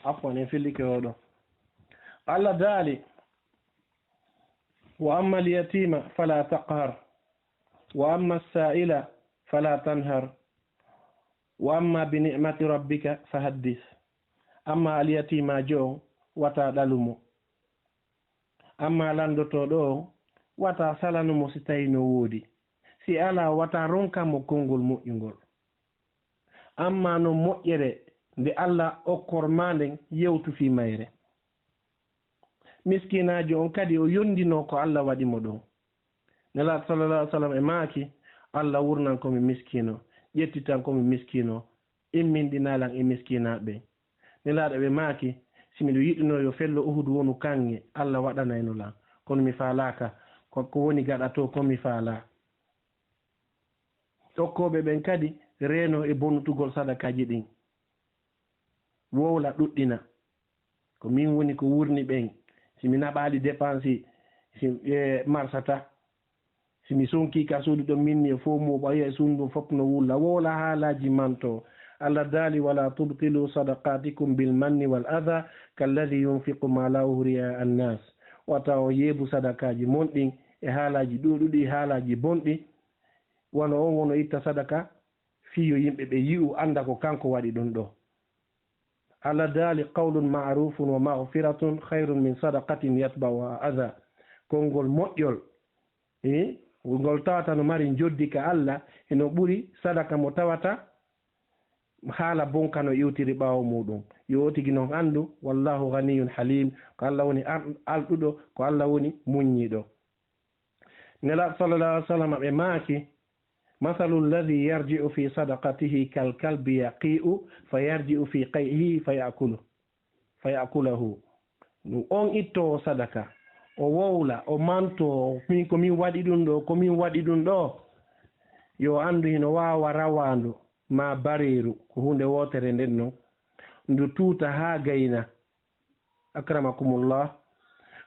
afwan, en fillike oɗo. Allah daali, "Wa amma al-yatima fala taqhar, wa amma as-sa'ila fala tanhar, wa amma bi ni'mati rabbika fahaddith." Amma alyatimaajo on, wata ɗalu mo. Ammaa lanndotooɗo on, wata salanu mo si tawii no woodi. Si alaa, wata ronkan mo konngol moƴƴungol. Amma non moƴƴere nde Alla okkor maa nden, yewtu fii mayre. Miskinaajo on kadi o yondinoo ko Alla waɗi mo ɗon. Nelaaɗo sallallahu alaihi wasallam e maaki, Alla wurnan ko mi miskiino, ƴettitan ko mi miskiino, imminɗinaa lan e miskinaaɓe. Nelaaɗo ɓe maaki, si miɗo yiɗuno yo fello Uhud wonu kaŋŋe, Alla waɗanayno lan. Kono mi faalaaka, ko, ko woni gaɗa to ko mi faalaa. Tokkooɓe ɓen kadi reenoo e bonutugol sadakaaji ɗin. Wowla ɗuɗɗina. Ko min woni ko wurni ɓen. Si mi naɓaali dépense, si, e, marsata. Si mi sonki ka suudu ɗo minni e fow mo ɓaya e suudu ndun fof no wulla. Wowla haalaaji manto. Allah daali, "Wala tubtilu sadaqatikum bil manni wal adha kalladhi yunfiqu malahu ri'a annas." Wata on yeebu sadakaaji mon ɗin e haalaaji ɗuuɗuɗi, haalaaji bonɗi. Wano on wono itta sadaka fii yo yimɓe ɓe yi'u, annda ko kanko waɗi ɗun ɗo. Allah daali, "Qawlun ma'rufun wa maghfiratun khayrun min sadaqatin yatba'uha adha." Konngol moƴƴol, eh, ngol tawata no mari njoddi ka Allah, hino ɓuri sadaka mo tawata haala bonka no iwtiri ɓaawo muɗum. Yo o tigi non anndu, "Wallahu ghaniyyun halim." Ko Allah woni ar-, alɗuɗo, ko Allah woni muññiiɗo. Nelaaɗo sallallahu alaihi wasallam ɓe maaki, "Masalu alladhi yarji'u fi sadaqatihi kal kalbi yaqi'u fa yarji'u fi qay'ihi fa ya'kulu, fa ya'kulahu." On ittoowo sadaka, o wowla, o manto, "Min ko min waɗi ɗum ɗo, ko min waɗi ɗum ɗo." Yo anndu hino waawa rawaandu maa bareeru, ko huunde wootere nden non. Ndu tuuta haa gayna. Akramakumullah.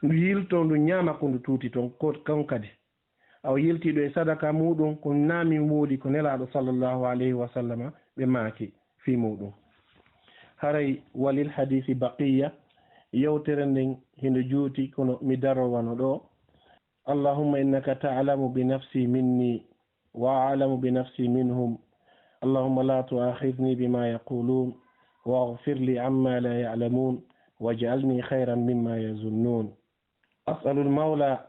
Ndu yilto, ndu ñaama ko ndu tuuti ton, ko, kon kadi. Awa yiltiiɗo e sadaka muɗum, ko naa min moodi ko Nelaaɗo sallallahu alayhi wa sallama ɓe maaki fii muɗum. Haray walil hadiisi baqiya, yewtere nden hino juuti, kono mi darowano ɗo. Allahumma innaka ta'lamu bi nafsi minni wa a'lamu bi nafsi minhum. Allahumma la tu'akhidhni bima yaqulun, waghfir li amma la ya'lamun, waj'alni khayran mimma yazunnun. أسأل المولى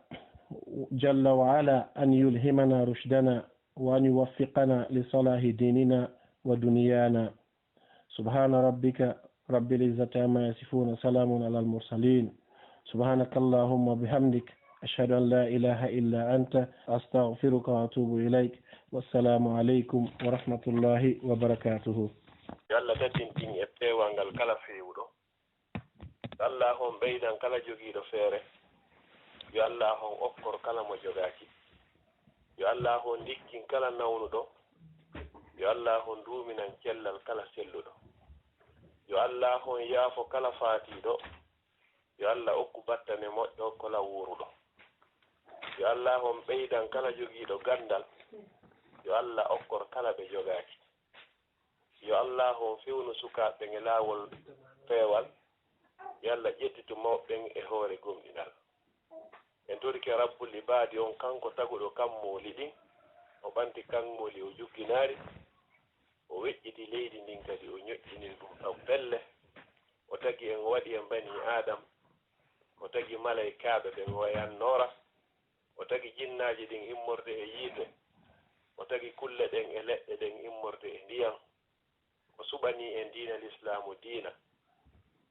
جل وعلا أن يلهمنا رشدنا وأن يوفقنا لصلاح ديننا ودنيانا. سبحان ربك رب العزة عما يصفون، سلام على المرسلين. سبحانك اللهم وبحمدك، أشهد أن لا إله إلا أنت، أستغفرك وأتوب إليك. والسلام عليكم ورحمة الله وبركاته. Yo Allah teddintin e peewal ngal kala feewuɗo. Yo Allah on ɓeydan kala jogiiɗo feere. Yo Allah on okkor kala mo jogaaki. Yo Allah on ndikkin kala nawnuɗo. Yo Allah on duuminan cellal kala selluɗo. Yo Allah on yaafo kala faatiiɗo. Yo Allah okku battane moƴƴo kala wuuruɗo. Yo Allah on ɓeydan kala jogiiɗo ganndal. Yo Allah okkor kala ɓe jogaaki. Yo Allaahu on fewnu sukaaɓe ɓen e laawol peewal. Yo Allah ƴettitu mawɓe ɓen e hoore gomɗinal. En torike Rabbul Ibaadi on, kanko taguɗo kammuuli ɗin, o ɓanti kammuuli, o jugginaari, o weƴƴiti leydi ndin kadi, o ñoƴƴiniri ɗum taw pelle. O tagi en, o waɗi en banii Aadam, o tagi malaykaaɓe ɓen, o wayannoora. O tagi jinnaaji ɗin immorde e yiite. O tagi kulle ɗen e leɗɗe ɗen immorde e ndiyam. O suɓanii en diina Lislaamu diina.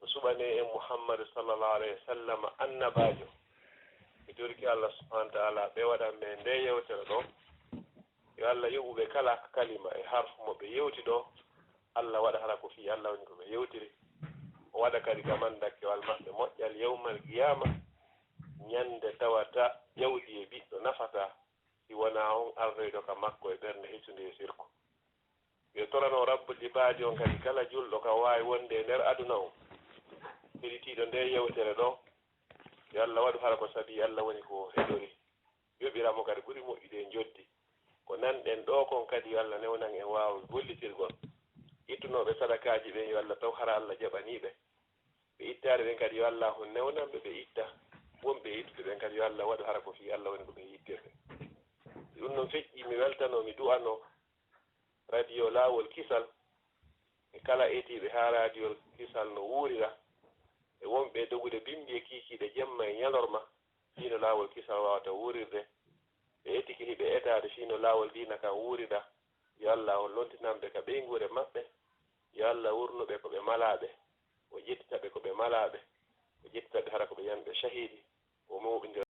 O suɓanii en Muhammadu sallallahu alayhi wa sallam annabaajo. Mi torike Allah subhaanahu wa ta'aala ɓe waɗan men nde yewtere ɗo. Yo Allah yoɓu ɓe kala kalima e harfu mo ɓe yewti ɗo. Allah waɗa hara ko fii Allah woni ko ɓe yewtiri. O waɗa kadi gamandakkewal maɓɓe moƴƴal yawmal qiyaama, ñande tawata jawdi e ɓiɗɗo nafataa, si wonaa on ardoyɗo ka makko e ɓernde hisunde e sirku. Yo torano Rabbul Ibaadi on kadi kala julɗo ka waawi wonde e nder aduna on, heɗitiiɗo nde yewtere ɗo, yo Allah waɗu hara ko sabii Allah woni ko o heɗori. Yoɓira mo kadi ɓuri moƴƴude e njoddi. Ko nanɗen ɗoo kon kadi, yo Allah newnan en waawude gollitirgol. Ittunooɓe sadakaaji ɓen, yo Allah taw hara Allah jaɓanii ɓe. Ɓe ittaade ɓen kadi, yo Allah on newnan ɓe, ɓe itta. Wonɓe e ittude ɓen kadi, yo Allah waɗu hara ko fii Allah woni ko ɓe ittirde. Si ɗum non feƴƴii, mi weltanoo, mi du'anoo Radio Laawol Kisal e kala etiiɓe haa Radio Kisal no wuurira, e wonɓe e dogude bimbi e kiikiiɗe jemma e ñalorma, fii no Laawol Kisal waawata wuurirde. Ɓe etike hiɓe etaade fii no laawol diina kan wuurira. Yo Allah on lontinan ɓe ka ɓeynguure maɓɓe, Yo Allah wurnu ɓe ko ɓe malaaɓe, o ƴettita ɓe ko ɓe malaaɓe, o ƴettita ɓe hara ko ɓe yanɓe cahiidi, o mawɗindira